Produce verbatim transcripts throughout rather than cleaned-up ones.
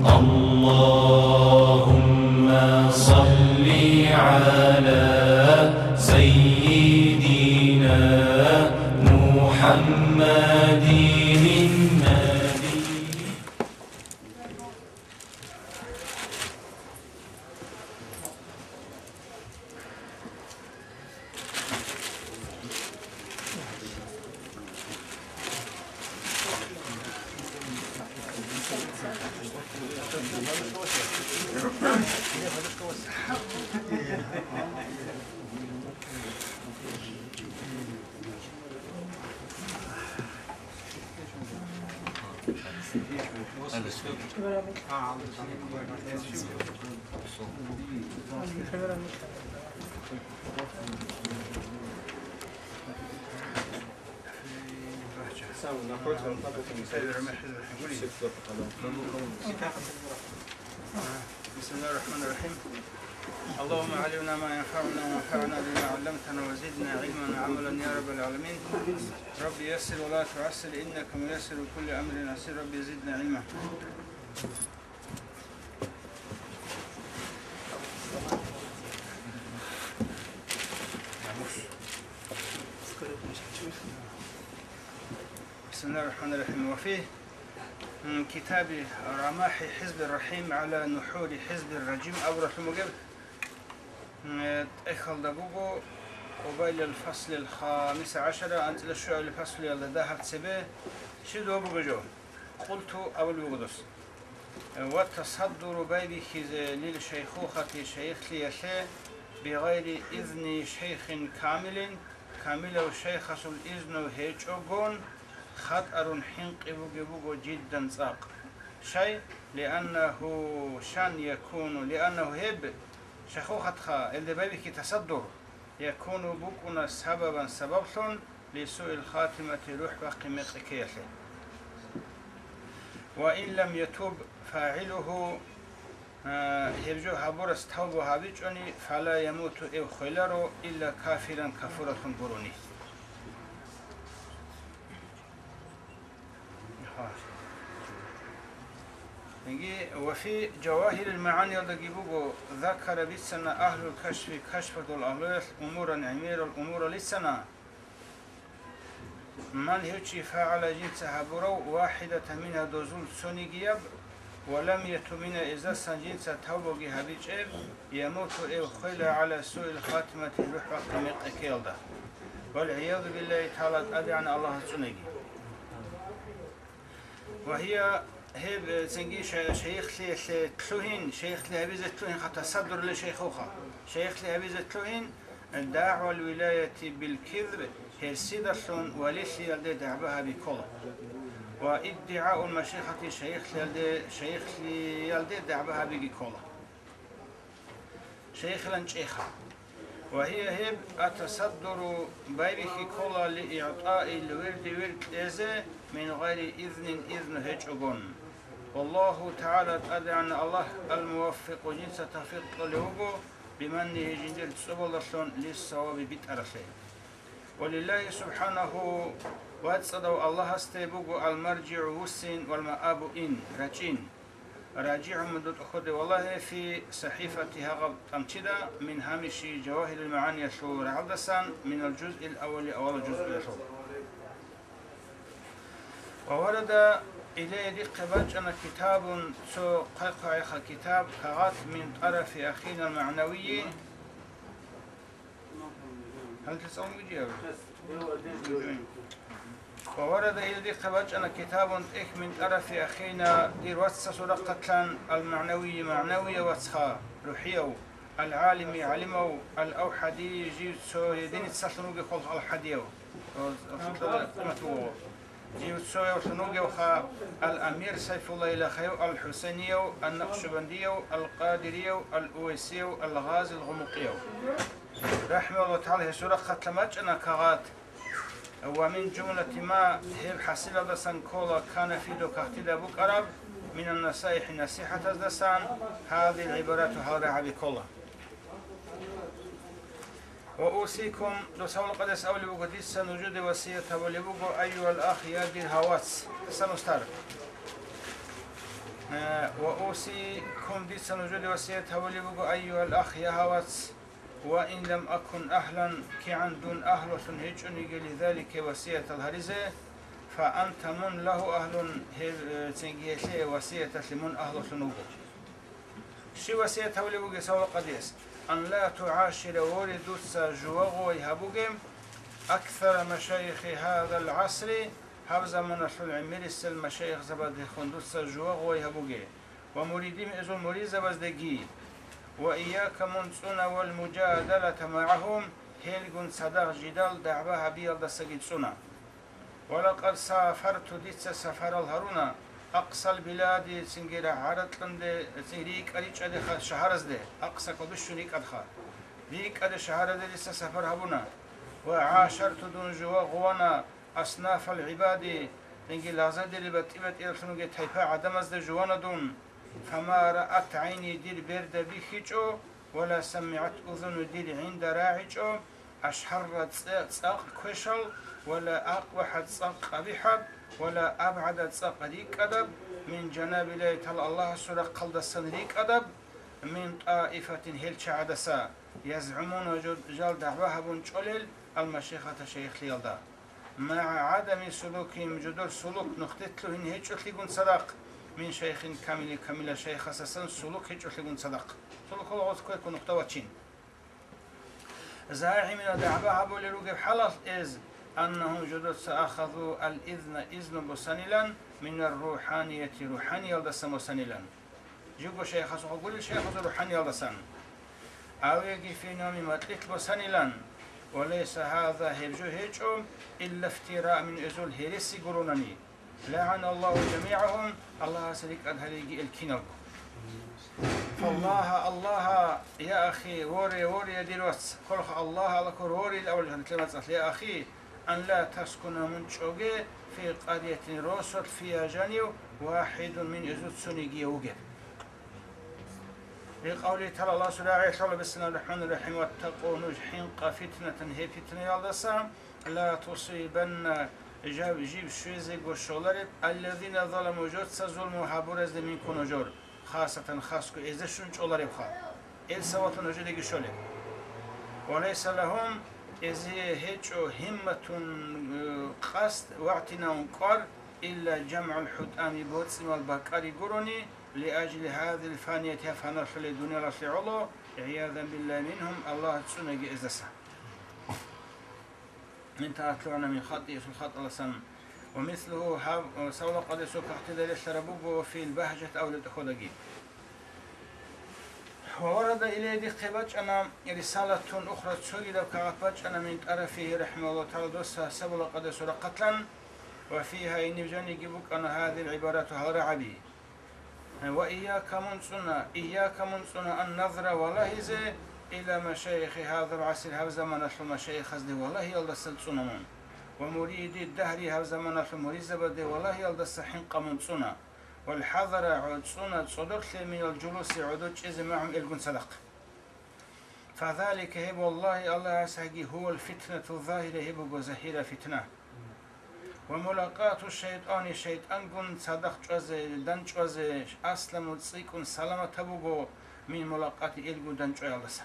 اللهم صل على سيدنا محمد النبي. بسم الله الرحمن الرحيم. اللهم علمنا ما ينفعنا وانفعنا بما علمتنا وزدنا علما وعملا يا رب العالمين. رب يسر ولا تعسر إنك ميسر كل أمر عسير. رب زدنا علما. بسم الله الرحمن الرحيم. وفي كتاب رماح حزب الرحيم على نحور حزب الرجيم абуралъун бугеб, м, тӀехьалда буго, къубайлал фаслил хамиса гӀашара, анцӀила щуабилеб фаслуялда дагьаб цебе щиб буго жо? Къулту абулеб буго дос. Ва тасаддуру байбихьизе лил шайхухати шайихлъиялъе бигъайри изни шайхин камилин, камилав шайхасул изну гьечӀогон хатӀарун хӀинкъи бугеб буго жиддан цӀакъ. Щай? Лианнагьу, щан, якуну, лианнагьу гьеб, шайхухатха, гьелде байбихьи тасаддур, якуну букӀуна сабабан сабаблъун, лисуил хатимати рухӀ бахъи мекъи ккеялъе. Ва ин лам ятуб фагӀилугьу, а, гьеб жо гьабурас тавба гьабичӀони, фала ямуту эв хвеларо, илла кафиран кафуралъун гурони. Яги, ва фи Жавагьирил магӀаниялдаги буго, закара бицана агьлул кашфи, кашфалъул агьлуялъ умуран гӀемерал умурал рицана, ман гьев чи фагӀала жинца гьабурав вахӀидатан мингьа дозул цонигияб, ва лам ятуб мингьа эздасан жинца тавбаги гьабичӀеб, ямуту эв хвела гӀала суил хатимати рухӀ бахъи мекъи ккеялда. ВалгӀиязу биллагьи тагӀала, ТӀадегӀан Аллагьас цӀунаги. Ва гьия гьеб, э, цинги шай-, шайихлъиялъе лъугьин, шайихлъи гьабизе лъугьин хъа тасаддур ле шайхуха. Шайихлъи гьабизе лъугьин, э, дагӀвал вилаяти бил кизр, гьерсидалъун валилъиялде дагӀба гьаби ккола. Ва иддигӀаул машихати шайихлъиялде, шайихлъиялде дагӀба гьабиги ккола. Шайихилан чӀеха. Ва гьия гьеб атасаддуру байбихьи ккола ли игӀтаил вирди вирд кьезе мин гъайри изнин изну гьечӀогон. Валлагьу тагӀала, ТӀадегӀанав Аллагь, ал-муваффикъу, жинца тавфикъ кьолев вуго, биманнигьи, жиндир цӀобалдалъун, лиссаваби, битӀаралъе. Ва лиллагьи субхӀанагьу, вацӀцӀадав Аллагьасде буго ал-маржигӀу, вуссин, вал-маабу, ин, рачӀин. РажигӀун мудутӀ ходе валагье фи сахӀифати, гьагъаб тӀамчида, мин гьамиши Жавагьирил магӀаниялъул рагӀалдасан, минал жузъил аввали, авалал жузъиялъул. Ва варада илайя, дихъе бачӀана, китабун, цо хъвай-хъвайха китаб, кагъат, мин тӀарафи ахинал магӀнавийи, Гьанже цӀалун вижи гьаб. Ва варада, ил дихъе бачӀана, китабун тӀехь, мин тӀарафи ахина, дир вацасул рахъалъан, ал-магӀнавийи, магӀнавияв вацха, рухӀияв, ал-гӀалими, гӀалимав, ал-авхӀадийи, жив цо гьединицалъун вугев хъулухъ, алхӀадияв. Жив цоявлъун вугевха, ал-амир Сайфулла Илахаев, ал-ХӀусайнияв, ан-Накъшубандияв, ал-Къадирияв, ал-Увайсияв, ал-Гъази, ал-Гъумукъияв. РахӀимагьуллагьу тагӀала, гьесул рахъалъа бачӀана кагъат. Ва мин жумлати ма, гьеб хӀасилалдасан ккола, кана фи, доб кагътида букӀараб, минан-насаихӀи, насихӀатаздасан, гьазил гӀибарату, гьал рагӀаби ккола. Ва усикум, досул къадас абулеб буго, дица нужеде васият гьабулеб буго, айюгьал ах, я дир гьав вац, сан устар. Э, ва усикум, дица нужеде васият гьабулеб буго, айюгьал ах, я гьав вац, ва ин лам акун ахлан, кигӀан дун агьлулъун гьечӀониги, лизалика, васиятал гьаризе, фа анта, мун, лагьу агьлун, гьеб, э, цинги гьелъе васияталъе мун агьлулъун вуго. Щив васият гьабулеб бугеб гьав къадияс? Ан ла тугӀашира, воре, дуца жува гъувай гьабуге, аксара машайихи гьазал гӀасри, гьаб заманалъул гӀемерисел машайихзабаздехун дуца жува гъувай гьабуге, ва муридин, эзул муридзабаздеги, ва ийяка, мун цӀуна, вал мужадалата магӀагьум, гьелгун цадахъ жидал дагӀба гьабиялдасаги цӀуна. Ва лакъад сафарту, дица сафарал гьаруна, акъсал билади, цинги рагӀаракьанде, цин рикӀа-ричӀадеха шагьаразде, акъса кӀодо щун рикӀадха. РикӀаде шагьаразде дица сафар гьабуна. Ва гӀашарту, дун жува гъувана, аснафал гӀибади, цинги лагъзадери батӀи-батӀиялъунги тайпа гӀадамазда жувана дун. Фама раат гӀайни, дир берда бихьичӀо, ва ла самигӀат узуну, дир гӀинда рагӀичӀо, ашхӀарра цӀе-, цӀакъ квешал, ва ла акъбахӀа цӀакъ къабихӀаб, ва ла абгӀада цӀакъ рикӀкӀадаб, мин жанабиллагьи тагӀала, Аллагьасул рахъалдасан рикӀкӀадаб, мин тӀаифатин, гьел чагӀадаса, язгӀумуна, жо-, жал дагӀба гьабун чӀолел, ал-машайихата, шайихлъиялда. МагӀа гӀадами сулукихим, жодор сулук нухде лъугьин гьечӀолъигун цадахъ, мин шайхин камили, камила шайхасасан сулук гьечӀолъигун цадахъ. Сулук гьалгъоц квеккун нухда вачин. ЗагӀимина, дагӀба гьабулел ругеб хӀалалъ эз, аннагьум, жодоца, ахазу ал-изна, изну босанилан, минар рухӀанияти, рухӀаниялдасан босанилан. Жиго шайхасухъа гурел шайхасул рухӀаниялдасан. Авеги фи навми, макьилъ босанилан. Ва лайса гьаза, гьеб жо гьечӀо, илла ифтираъ, мун эзул гьереси гуронани. ЛагӀаналлагьу жамигӀагьум, Аллагьас рикӀкӀад гьариги ил киналго. Фаллагьа, Аллагьа, я ахи, воре, воре, я дир вац, кколха Аллагьа, Аллагьа ккор, воре, ил авал жантле мацӀалъ, я ахи, ан ла таскуна, мун чӀоге, фи къарятин, росулъ, фигьа, жанив, вахӀидун, мун эзул цониги вугеб. Бикъавли тагӀала, Аллагьас рагӀи лъола, бисмиллагьир рахӀманир рахӀим, ваттакъу, нуж хӀинкъа, фитнатан, гьеб фитнаялдаса, ла тусибанна, жав-, жиб щвезего щолареб, аллазина заламу, жоца зулму гьабуразде, минкум, нужер, хасатан, хасго эзде щун чӀоларебха. Ил саватлъун нужедаги щолеб. Ва лайса лагьум, эзие гьечӀо, гьимматун, э, къасд, вагӀтинавун кӀвар, илла жамгӀул хӀутӀами, боцӀи-мал бакӀари гурони, лиажли гьазил фаният, гьаб фаналъулей дуниялалъе гӀоло, гӀиязан биллагь, мингьум, Аллагьас цӀунаги эздаса. Мин тагӀат лъугӀана мин хатӀи, эсул хатӀаласан. Ва мислугьу, гьаб, э, савлакъадасул кагътида релълъараб буго, фил багьжат абулеб тӀахьодаги. Ва варада илей, дихъе бачӀана, рисалатун ухра, цогидаб кагъат бачӀана, мин тӀарафигьи, рахӀимагьуллагьу тагӀала, дос савлакъадасул рахъалъан, ва фигьа, гьениб жаниги букӀана гьадил гӀибарату, гьал рагӀаби. Ва ийяка, мун цӀуна, ийяка, мун цӀуна, ан назра, валагьизе, ила машайихи гьазал гӀасри, гьаб заманалъул машайихазде валагьиялдасан цӀуна мун, ва муриди дагьри, гьаб заманалъул муридзабазде валагьиялдаса хӀинкъа мун цӀуна, вал хӀазара, гӀо цӀуна, цӀодорлъе, минал жулуси, гӀодов чӀезе, магӀум, илгун цадахъ. Фазалика, гьеб, валлагьи, Аллагьас гьаги, гьувал фитнату загьира, гьеб буго загьира фитна. Ва мулакъату шайтӀани, шайтӀангун цадахъ чӀвазе, дандчӀвазе, асламу, цӀикӀкӀун саламатаб буго, мин мулакъати, илгун дандчӀваялдаса.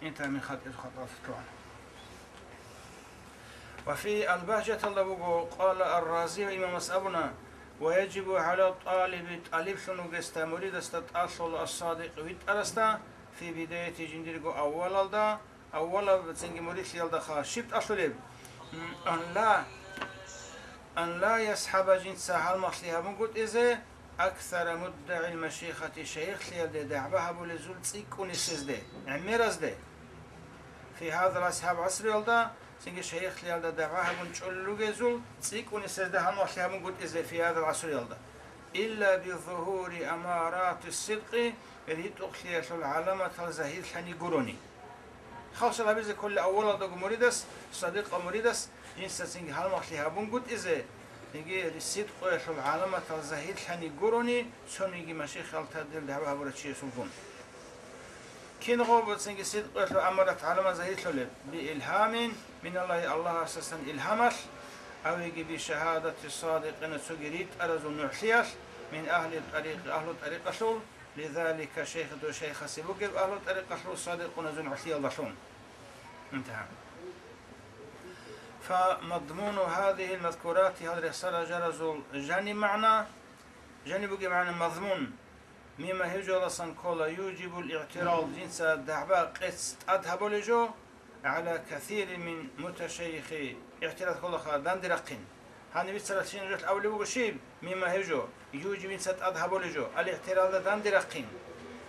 Интагьа мин хатӀи, хатӀалъулъ лъугӀана. Ва фи албагьжаталда буго, къала ар-Рази, имамас абуна, ва яжибу гӀала тӀалиби, тӀалиблъун вугесда, муридасда тӀалъула, ас-садикъ, витӀарасда, фи бидаяти, жиндирго аввалалда, аввалаб цинги муридлъиялдаха щиб тӀалъулеб? М, ан ла, ан ла ясхӀаба, жинца гьалмагълъи гьабунгутӀизе, аксара муддагӀил машихати, шайихлъиялде дагӀба гьабулезул цӀикӀкӀунисезде, гӀемеразде. Фи гьазал гӀасри, гьаб гӀасриялда, цинги шайихлъиялда дагӀба гьабун чӀолел ругезул цӀикӀкӀунисезде гьалмагълъи гьабунгутӀизе, фи гьазал гӀасриялда. Илла би зугьури амарати сидкъи, ритӀухълъиялъул гӀаламатал загьирлъани гурони. Хал-шал гьабизе кколел аввалалдаго муридас, садикъав муридас, жинца цинги гьалмагълъи гьабунгутӀизе, цинги сидкъуялъул гӀаламатал загьирлъани гурони, цониги машихалда дагӀба гьабурав чиясулгун. Кинго цинги сидкъуялъул амарат гӀаламат загьирлъулеб, би илгьамин, миналлагьи, Аллагьасдасан илгьамалъ, авиги би шагьадати садикъина, цоги ритӀаразул нугӀлъиялъ, мин агьли тӀарикъи, агьлу тӀарикъалъул, лизалика шейх, дов шейхасе бугеб агьлу тӀарикъалъул садикъуназул гӀолъиялдалъун. Интагьа. Фа мадмуну гьазихил мазкурати, гьал рехсарал жаразул жаниб магӀна, жаниб бугеб магӀна мазмун, мимма гьеб жоялдасан ккола, южибул игӀтирал, жинца дагӀба-къец тӀад гьабулеб жо, гӀала касирин мин муташайихи, игӀтирал кколаха данде рахъин. Гьаниб бицаралъ жинца абулеб буго щиб, мимма гьеб жо, южиб жинца тӀад гьабулеб жо, ал-игӀтиралда данде рахъин.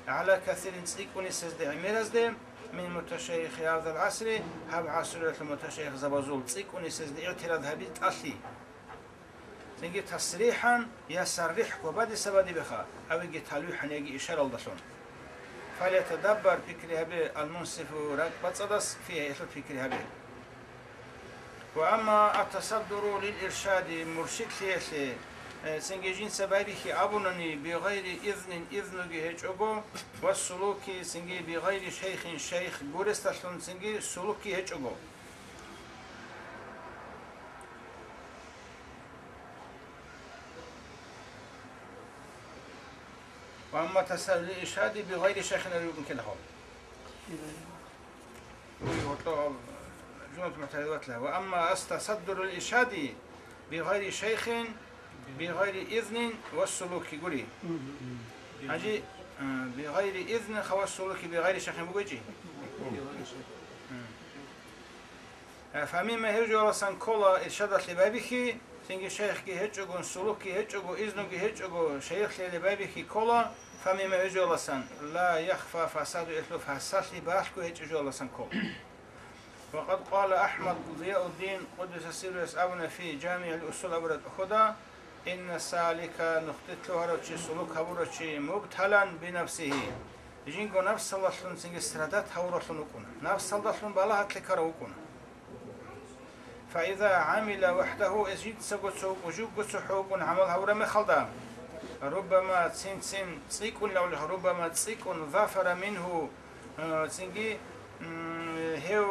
ГӀала касирин цӀикӀкӀунисезде гӀемеразде, мин муташайихи гьазал гӀасри, гьаб гӀасруялъул муташайихзабазул цӀикӀкӀунисезде игӀтирал гьаби тӀалъи. Цинги тасрихӀан я саррихӀго бадиса бадибеха, авиги талвихӀан яги ишаралдалъун. Фалятадаббар, пикри гьабе, ал-мунсифу, ракӀбацӀцӀадас, фигьа, гьелъул пикри гьабе. Ва амма ат-тасаддуру лил-иршади, муршидлъиялъе, э, цинги жинца байбихьи абунани, бигъайри изнин, изнуги гьечӀого, ва сулуки, цинги бигъайри шайхин, шайх гуресдалъун, цинги сулукги гьечӀого. Ва амма тасаддуру лил-иршади бигъайри шайхин абун ккела гьав. Ой, гьоркьо, жумат мухӀтаридватла. Ва амма ат-тасаддуру лил-иршади бигъайри шайхин, бигъайри изнин ва сулуки гури. Гьанже, а, бигъайри изнин ва сулуки бигъайри шайхин бугечӀи? М. Э, фамимма гьев жояласан ккола иршадалъе байбихьи, цинги шайхги гьечӀого, сулукги гьечӀого, изнуги гьечӀого, шайихлъиялъе байбихьи ккола, фамимма гьев жояласан, ла яхфа фасаду, гьелъул фасалъи балъго гьечӀеб жояласан ккола. Ва къад къала АхӀмад Зияуддин, къуддиса сирругьу, абуна фи ЖамигӀил Усул абураб тӀахьазда, инна салика, нухде лъугьарав чи, сулук гьабурав чи, мубталан бинафсигьи, жинго напсалдалъун цинги страдат гьавуралъун вукӀуна, напсалдалъун балагьалъе ккарав вукӀуна. Фаиза гӀамила вахӀдагьу, гьес жинцаго цо вукӀун, живго цохӀо вукӀун гӀамал гьавураб мехалда, руббама, цин-цин цӀикӀкӀун, руббама цӀикӀкӀун, зафара мингьу, э, цинги, м, гьев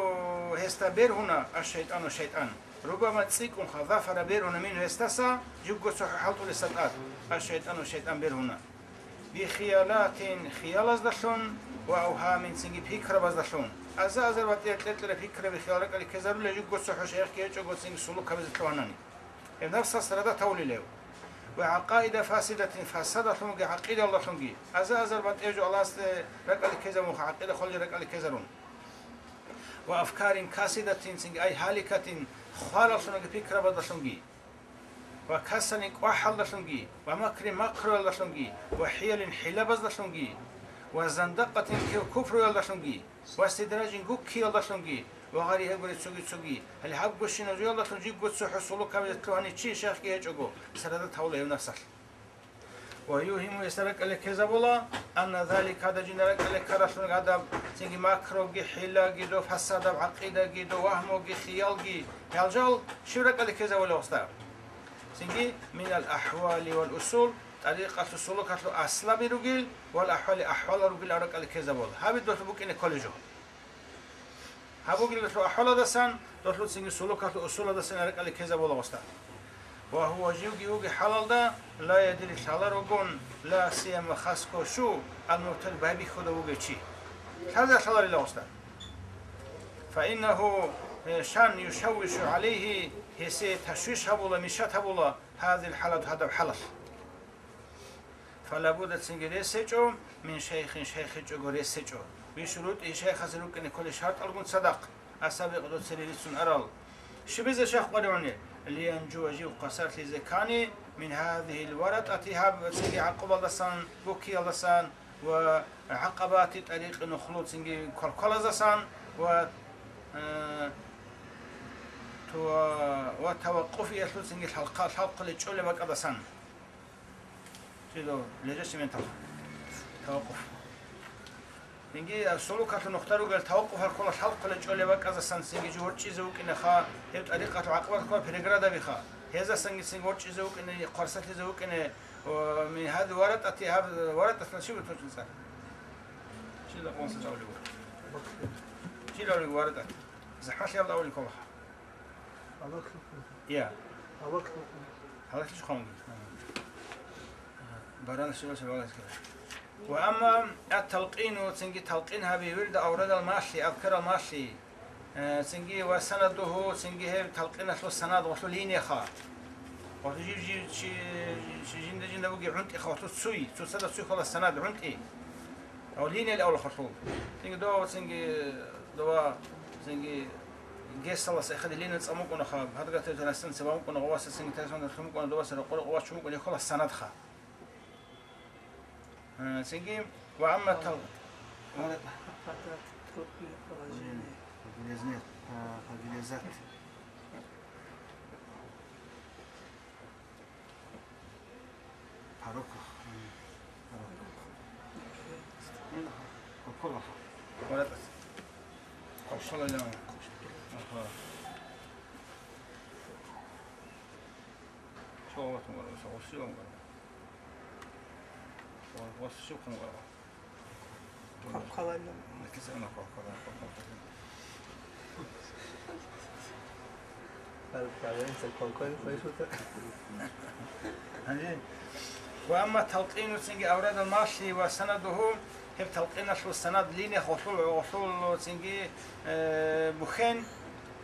гьесда бергьуна, аш-шайтӀану, шайтӀан. Руббама цӀикӀкӀунха, зафара бергьуна мингьу, гьесдаса, живго цохӀо хӀалтӀулесда тӀад, аш-шайтӀану, шайтӀан бергьуна. Бихиялатин, хиялаздалъун, ва авгьамин, цинги пикрабаздалъун. Аза-азар батӀияб кьекьераб пикраби, хиял ракӀалде ккезарулел, живго цохӀо шайихги гьечӀого, цинги сулук гьабизе лъугьанани. Гьеб напсалъ страдат гьавулел гьев. Ва гӀакъаида фасидатин, фасадалъунги гӀакъидалдалъунги. Аза-азар батӀияб жо Аллагьасде ракӀалде ккезабунха, гӀакъида холел ракӀалде ккезарун. Ва афкарин касидатин, цинги, ай гьаликатин, хваралъунги пикрабаздалъунги. Ва касалин кӀвахӀалдалъунги, ва макрин макруялдалъунги, ва хӀиялин хӀилабаздалъунги, ва зандакъатин кев куфруялдалъунги, ва стидражин гуккиялдалъунги, ва гъайри гьеб гуреб цоги-цоги, гьале гьабгощинаб жоялдалъун живго цохӀо сулук гьабизе лъугьани чи шайихги гьечӀого, страдат гьавула гьев напсалъ. Ва югьиму, гьесда ракӀалде ккезабула, анна залика, гьадаб жинда ракӀалде ккаралъун гьадаб, цинги макруги, хӀилаги, дов фасадаб гӀакъидаги, дов вагьмуги, хиялги, гьал жал щиб ракӀалде ккезабулеб гьесда? Цинги, минал ахӀвали вал усул, тӀарикъалъул, сулукалъул аслаби ругел, вал ахӀвали, ахӀвалал ругел аб ракӀалде ккезабула. Гьаб долъул букӀине кколеб жо. Гьаб бугелалъул ахӀваладасан, долъул цинги сулукалъул усуладасан ракӀалде ккезабула гьесда. Ва гьува, живги вугев хӀалалда, ла ядри, лъаларогун, ла сияма, хасго щу, ал-мубтади, байбихьудав вугев чи. Лъазе лъаларила гьесда. Фаиннагьу, э, шан, юшаввишу гӀалайгьи, гьесие ташвиш гьабула, мишат гьабула, гьазил хӀалат, гьадаб хӀалалъ. Фалабудда, цинги рес гьечӀо, мин шайхин, шайх гьечӀого рес гьечӀо. БишурутӀи, шайхасе рукӀине кколел шартӀалгун цадахъ, асабикъ, доцерин рицун арал. Щибизе шайх къваригӀунел? Лиянжуа, жив хвасарлъизе ккани, мин гьазигьил варатӀати, гьаб цинги гӀакъубалдасан, буккиялдасан ва гӀакъабати тӀарикъи, нухлу цинги квалквалаздасан ва, э, туа-, ва тавакъуфиялъул цинги лъалхъа-, лъалхъулел чӀолеб бакӀалдасан. Цо лежащий моменталда тавакъуф. Цинги, а, сулукалъул нухда ругел тавакъуфал ккола лъалхъулел чӀолеб бакӀалдасан, цинги жив ворчӀизе вукӀинеха, гьев тӀарикъалъул гӀакъубалда ккола переградабиха. Гьездасанги цинги ворчӀизе вукӀине, хвасарлъизе вукӀине, о, мин гьади варатӀати, гьаб варатӀатан щиб бутӀручӀин цӀар? Щиб бакӀалдаса жаваб буго? Щиб жаваб буго варатӀат? ЗахӀмалъиялда авулел кколаха. Гьалаклъухъун. Я. Гьалаклъухъун. Гьалаклъи чухъа мугил. Ага. Баран шивасул валаскара. Ва амма ат-талкъину, цинги талкъин гьаби, вирда аврадал малъи, азкарал малъи, э, цинги ва санадуху, цинги гьеб талкъиналъул санад гъолъул линияха. Гъолъул жив-жив чи-, чи-, жинда-жинда буги гӀунтӀиха гъолъул цуй, цоцазда цуй хвала санад гӀунтӀи. Гьав линиял авлахъалъул. Цинги дова, цинги дова, цинги гесалас эхади линия цӀа мукӀунаха, гьадгатев телестанция ва мукӀуна гъоваса, цинги телефон мукӀуна, доваса рокъор гъовас чумукӀуна, хвала санадха. Э, цинги, ва амма тал-, Подряд трудное положение. Подряд, а, подрезать. Пороках. М, пороках. М, пороках. Подряд. Аха. Шо ватун вара, шо гъосилан вара. Гъос-, гъос шукун вара. Квалквалан. Накисана квалквалан, квалквалан. Квалквалан, квалквалан, квалквалан. Гьанже. Ва амма талкъину, цинги аврадал малъи ва санадуху, гьеб талкъиналъул санад линия гъолъул, гъолъул цинги, э, бухьен,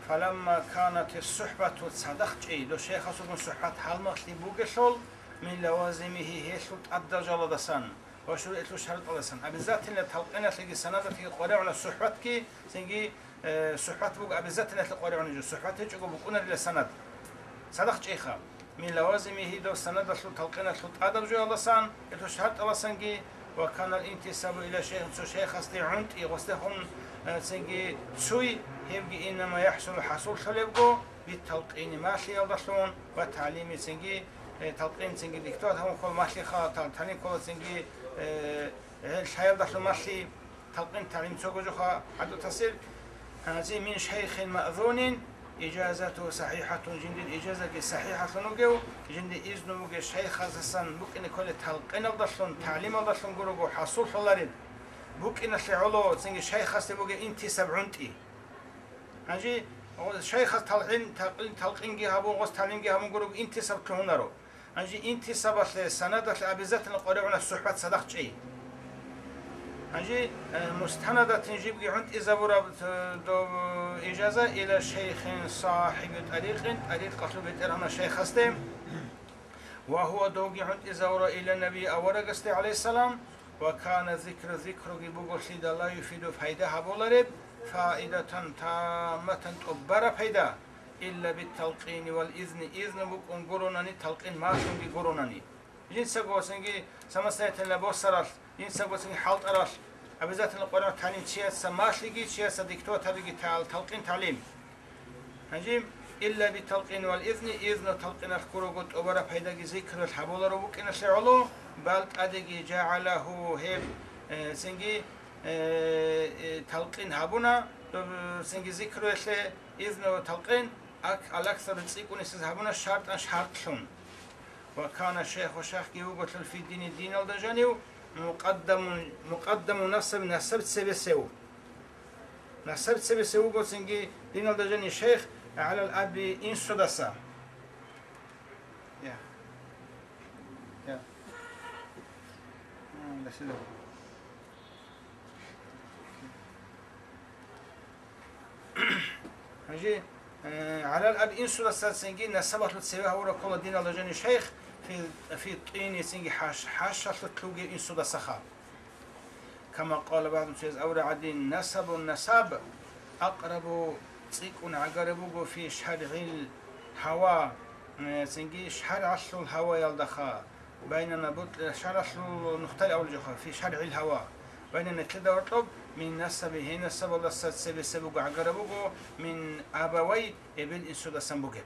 фаламма канатис сухӀбату, цадахъ чӀей, дов шайхасулгун сухӀбат гьалмагълъи бугелъул, мин лавазимихи, гьелъул тӀадаб жалаздасан ва шуругӀалъул шартӀалдасан. Обязательно талкъиналъеги санадалъеги къваригӀуна сухӀбатги, цинги, э, сухӀбат буго обязательно къваригӀуна жо, сухӀбат гьечӀого букӀунарила санад. Цадахъ чӀейха. Мин лавазимихи, дов санадалъул талкъиналъул тӀадаб жоялдасан, гьелъул шартӀалдасанги, ва канал интисабу иля шайхин, цо шайхасде гӀунтӀи, гъосдехун, э, цинги цуй, гьебги иннама яхӀсулу, хӀасуллъулебго, бит талкъини, малъиялдалъун, ва тагӀлими, цинги, э, талкъин, цинги диктант гьабун ккола малъиха, тал-, тани ккола, цинги, э, гьел лъаялдалъун малъи, талкъин, тагӀлим цого жоха гӀадатасел. Гьанже мин шайхин маъзунин, ижазату сахӀихӀатун, жиндир ижазаги сахӀихӀалъун вугев, жиндир изну бугев шайхасдасан букӀине кколеб талкъиналдалъун, тагӀлималдалъун гурого хӀасуллъулареб. БукӀиналъе гӀоло, цинги шайхасде бугеб интисаб гӀунтӀи. Гьанже шайхас талкъин, талкъин, талкъинги гьабун, гъос тагӀлимги гьабун гурого интисаб лъугьунаро. Гьанже интисабалъе, санадалъе обязательно къваригӀуна сухӀбат цадахъ чӀей. Гьанже, э, мустанадатин жибги гӀунтӀизабураб, э, дов ижаза иля шайхин сахӀиби тӀарикъин, тӀарикъалъул бетӀергьанав шайхасде. Ва гьува, довги гӀунтӀизавура иля наби, аварагасде, гӀалайгьиссалам, ва кана зикру, зикруги буго лъида ла юфиду, пайда гьабулареб, фаидатан тамматан, тӀубараб пайда, илла бит-талкъини вал изни, изну букӀун гуронани, талкъин малъунги гуронани. Жинцаго цинги самостоятельно босаралъ, жинцаго цинги хӀалтӀаралъ, обязательно Къуръан тагӀлим чияца малъиги, чияца диктовать гьабиги тал-, талкъин тагӀлим. Гьанже, илла бит-талкъин вал изни, изну, талкъиналъ гурого тӀубараб пайдаги зикрулъ гьабуларо букӀиналъе гӀоло, бал тӀадеги жагӀалагьу гьеб, э, цинги, э, э, талкъин гьабуна, доб-, цинги зикруялъе, изну, талкъин, ак-, алаксару, цӀикӀкӀунисез гьабуна, шартӀан, шартӀлъун. Ва кана шайху, шайхги вуго лъул фи дини, диналда жанив, мукъаддамун, мукъаддаму насаб, насаб цебесев. Насаб цебесев вуго цинги диналда жанив шайх гӀалал аби, инсудаса. Я. Я. М, да, сюда. Гьанже, э, гӀалал аб, инсудаса цинги насабалъул цеве гьавураб ккола диналда жанив шайх фи, фи тӀини, цинги хӀаш-, хӀашалъулъ вугев инсудасаха. Кама къала багӀдун, цояз авураб гӀадин, насабун, насаб, акърабу, цӀикӀкӀун гӀагараб буго, фи шаргӀил гьава, э, цинги шаргӀалъул гьаваялдаха. Байнана бутӀ-, шаргӀалъул нухтаялъ абулеб жоха, фи шаргӀил гьава. Байнана, нилъеда гьоркьоб, мин насаби, гьей насабалдаса цебесеб буго, гӀагараб буго, мин абавай, эбел-инсудасан бугеб.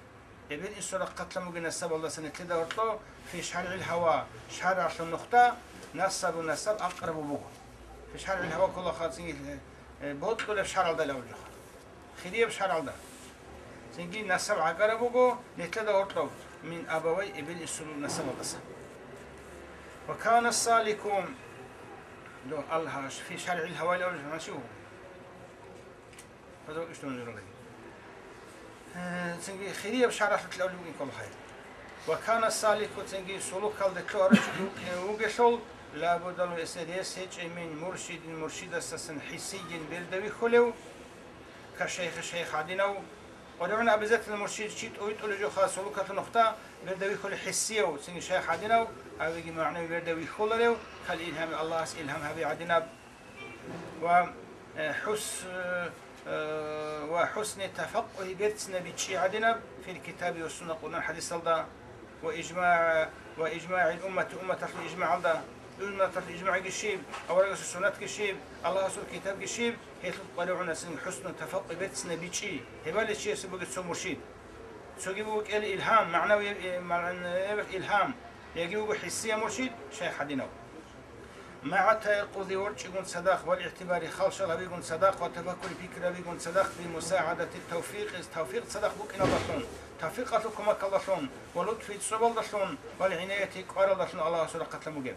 Эбел-инсул рахъалъан бугеб насабалдаса нилъеда гьоркьоб, фи шаргӀил гьава, шаргӀалъул нухда, насабу, насаб акърабу буго. Фи шаргӀил гьава ккола хъацӀиги, э, бокьулеб шаргӀалда абулеб жоха. Хирияб шаргӀалда. Цинги насаб гӀагараб буго, нилъеда гьоркьоб, мин абавай, эбел-инсул насабалдаса. Ва кана салику, дов Аллагь, фи шаргӀил гьаваялъ абулеб жоха. Гьадав ишдун журалай. Э, цинги хирияб шаргӀалъулъ абулеб бугин ккола гьай. Ва кана саликуцинги сулукалде лъугьарав чи вукъине вугелъул, лабудалу эсе рес гьечӀеб мин муршидин муршидасдасан хӀиссийин берда вихьулев, ка шайхи шайх гӀадинав, къваригӀуна обязательно муршид чи тӀуй-тӀулей жоха сулукалъул нухда берда вихьулев хӀиссияв, цинги шайх гӀадинав, авиги магӀнави берда вихьуларев, кал илгьами Аллагьас илгьам гьаби гӀадинаб. Ва, э, хӀус-, э, ва хӀусни тафаккугьи берцинабичӀчӀи гӀадинаб фил китаби ва сунна Къуръан хӀадисалда, ва ижмагӀ, ва ижмагӀил уммати умматалъул ижмагӀалда, умматалъул ижмагӀги щиб, аварагасул суннатги щиб, Аллагьасул китабги щиб, гьелъул къваригӀуна цинги хӀусну тафаккугьи берцинабичӀчӀи, гьебали чиясе бугеб цо муршид. Цоги буго кӀел илгьам, магӀнави, э, магӀнави илгьам, яги буго хӀиссия муршид, шайх гӀадинав. МагӀа таякъузи ворчӀигун цадахъ, вал игӀтибари халшал гьабигун цадахъ ва тафаккури пикрабигун цадахъ, би мусагӀадати тавфикъи, тавфикъ цадахъ букӀиналдалъун, тавфикъалъул кумакалдалъун ва лутфи цӀобалдалъун вал гӀинаяти кӀваралдалъун Аллагьасул рахъалъан бугеб.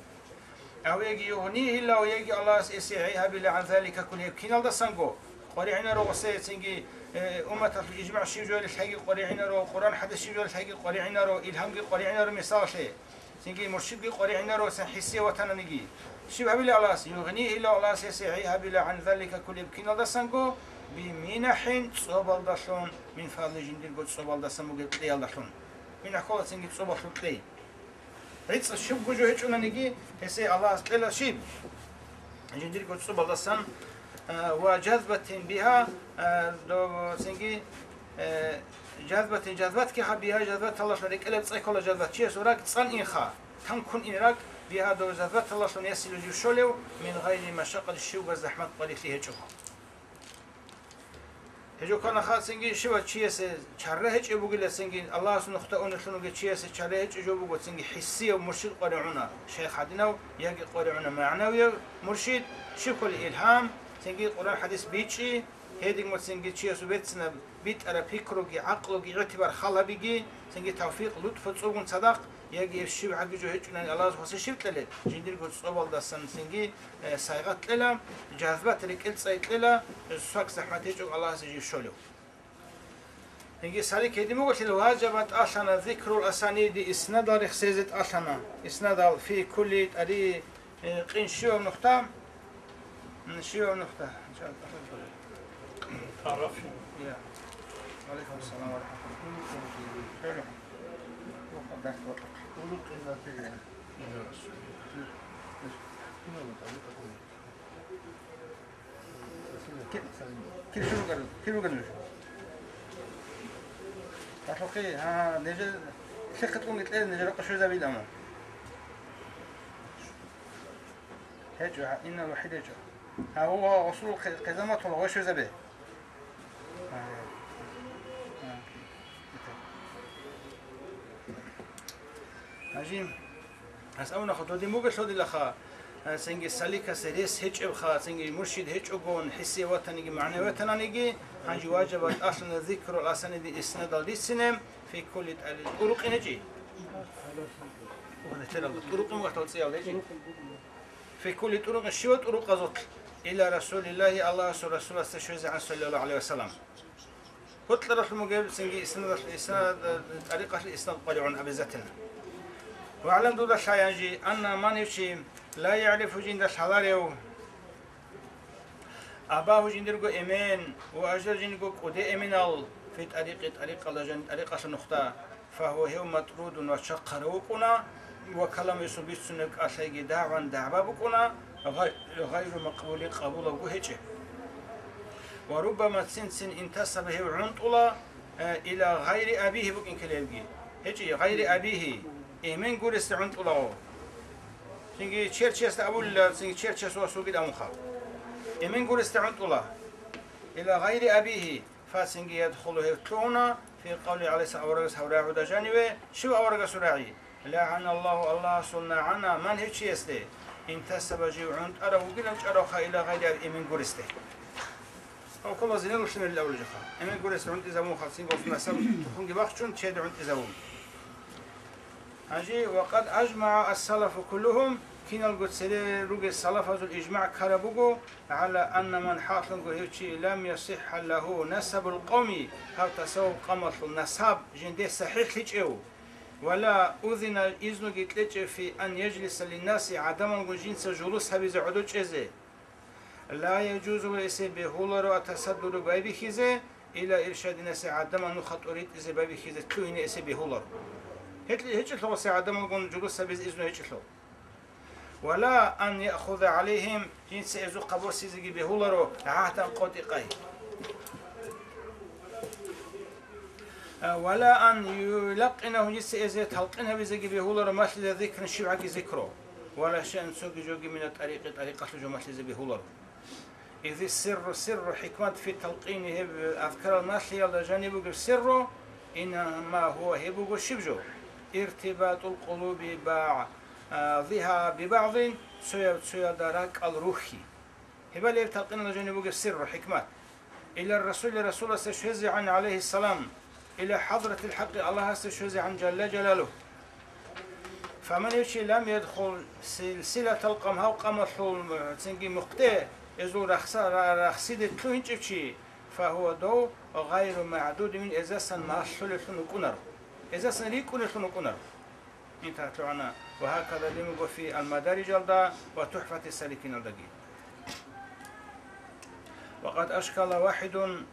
Ав яги югънигьилав яги Аллагьас эсе гӀей гьабила гӀан залика кулли гьеб киналдасанго, къваригӀинаро гъосецинги, э, умматалъул ижмагӀ щиб жоялилъаги къваригӀинаро, Къуръан хӀадис щиб жоялилъаги къваригӀинаро, илгьамги къваригӀинаро мисалалъе. Цинги муршидги къваригӀинаро, сан хӀиссия ватананиги. Щиб гьабила Аллагьас? Югънигьилав Аллагьас гьесие гӀей гьабила гӀан залика кулеб киналдасанго, биминахӀин цӀобалдалъун, мин фадли жиндирго цӀобалдасан бугеб кьеялдалъун. Минахь ккола цинги цӀобалъул кьей. ГӀицӀ щибго жо гьечӀонаниги, гьесие Аллагьас кьела щиб? Жиндирго цӀобалдасан, а, ва жазбатин бигьа, а, до-, цинги, э, жазбатин, жазбатги гьаб бигьа, жазбаталлалъун рекӀелеб цӀай ккола жазбат. Чиясул ракӀ цӀан инха, танкун ин ракӀ, бигьа до жазбаталлалъун ясилу жив щолев, мин гъайри машакъат, щивгаз захӀмат къварилъи гьечӀого. ГьечӀо кванаха цинги щивав чиясе чара гьечӀеб бугила цинги, Аллагьас нухда унелъун вугев чиясе чара гьечӀеб жо буго цинги хӀиссияв муршид къваригӀуна, шайх гӀадинав яги къваригӀуна магӀнавияв муршид, щиб кколи илгьам, цинги Къуръан хӀадис бичӀчӀи, гьедин ва цинги чиясул берцинаб битӀараб пикруги, гӀакълуги, игӀтибар халабиги, цинги тавфикъ, лутфу цӀугун цадахъ, яги гьеб щиб гӀаги жо гьечӀунани Аллагьас гьосе щиб кьелеб, жиндирго цӀобалдасан цинги, э, сайгъат кьела, жазбат рекӀел цӀай кьела, свак захӀмат гьечӀого Аллагьасе жив щолев. Цинги салик гьедин буголъила, важаба тӀалъана зикрул асаниди, иснадал рехсезе тӀалъана, иснадал фи кулли тӀари-, Э, къин щивав нухда? М, щивав нухда? Тарафи. Я. Алейкум салам ва рахматуллах. Ки-, кир ругел, кир ругел нуж? Талъухъе, гьа, нижер лъихъе кьун гьикъе, нижер къушуйзабил ама. ГьечӀо, гьа, инал вахӀид гьечӀо. Гьа, ва гъусул хъи-, хъизаматул гъой щвезабе. Гьа, гьа. Гьажи, ас авунаха, додин бугелъул дилаха, а, цинги саликасе рес гьечӀебха, цинги муршид гьечӀогон, хӀисие ватаниги, магӀнаве ватананиги, гьанже важаба тӀалъана зикру асаниди иснадал рицине, фи кулли тӀали-, тӀурукъин гьечӀи. ТӀурукъин вахтал цӀиял гьечӀи. Фи кулли тӀурукъин, щивав тӀурукъазулъ, иля Расулиллагьи, Аллагьасул Расуласда щвезегӀан, саллаллагьу гӀалайгьи ва саллам. Гьоркьаралъун бугеб цинги иснадалъ-, иснад-, тӀарикъалъ иснад къваригӀун обязательно. ВагӀлам дуда лъай гьанже, анна ман гьев чи ла ягӀрифу жинда лъаларев, абагьу жиндирго эмен ва аждад жиндирго кӀуде эменал фи тӀарикъи тӀарикъалда жан тӀарикъалъа нухда. Фагьува гьев матрудун ва чахъарав вукӀуна, ва каламу гьесул бицунеб кӀалъайги дагӀван дагӀба букӀуна, гъай-, гъайру макъбули къабулабго гьечӀеб. Ва руббама цин-цин интасаба гьев гӀунтӀула, э, ила гъайри абигьи букӀин ккелебги. ГьечӀи, гъайри абигьи, эмен гуресда гӀунтӀулаго. Цинги черчиясда абулила, цинги черчияс васулги давунха. Эмен гуресда гӀунтӀула. Ила гъайри абигьи, Фацинги ядхулу гьев лъугьуна, фи къавли гӀалайгьи салам аварагас гьав рагӀуда жаниве, щив аварагасул рагӀи? ЛагӀаналлагьу, Аллагьасул нагӀана, ман гьев чиясде, интасаба жив гӀунтӀарав вугилан чӀаравха ила гъайри аб-, эмен гуресде. Гьав ккола зиналъе мерлъи авулеб жоха. Эмен гуресде гӀунтӀизабунха, цинги гъосул насаб тухумги бахчун, чед гӀунтӀизабун. Гьанже, ва къад ажмагӀа ас-салафу куллугьум, киналго цере ругел салафазул ижмагӀ ккараб буго, гӀала анна ман, хӀакълъунго гьев чи, лам ясихӀха лагьу насабул къавми, гьав тасаввуф къавмалъул насаб жинде сахӀихӀлъичӀев, Ва ла удина, изнуги кьечӀеб, фи ан яжлиса линнаси, гӀадамалгун жинца жулус гьабизе гӀодов чӀезе. Ла яжузу, ва эсе бегьуларо, атасаддуру, байбихьизе, ила иршади наси, гӀадамал нуха тӀоритӀизе байбихьизе лъугьине эсе бегьуларо. Гьеч-, гьечӀелъул гъосе гӀадамалгун жулус гьабизе изну гьечӀелъул. Ва ла ан яхуза гӀалайгьим, жинца эзухъа босизеги бегьуларо гӀагьдан къотӀи-къай. Ва ла ан юлакъинагьу, жинца эзе талкъин гьабизеги бегьуларо малъизе зикран, щибгӀаги зикру. Ва ла шайан, цоги жоги, мина тӀарикъи, тӀарикъалъул жо малъизе бегьуларо. Изи сирру, сирру хӀикмат фи талкъини, гьеб азкарал малъиялда жаниб бугеб сирру, инама гьува, гьеб буго щиб жо? Иртибатул къулуби багӀ-, а, зиха бибагӀзин, цояв цоялда ракӀал рухьи. Гьебали гьеб талкъиналда жаниб бугеб сирру хӀикмат. Ила Расули, Расуласе щвезегӀан, гӀалайгьиссалам, ила хӀадратил хӀакъи, Аллагьасе щвезегӀан, жалла жалалугь. Фаман, гьев чи, лам ядхул силсилатал къам, гьав къамалъул, цинги мухъде, эзул рахса-, ра-, рахсиде лъугьинчӀев чи, фагьува, дов, гъайру магӀдудин, эзасан малъулеллъун вукӀунаро, эзасан рикӀкӀунеллъун вукӀунаро. Интахъ лъугӀана ва гьакада лимуго фи Ал-Мадарижалда ва ТухӀфати Саликиналдаги. Ва къад ашкала вахидун,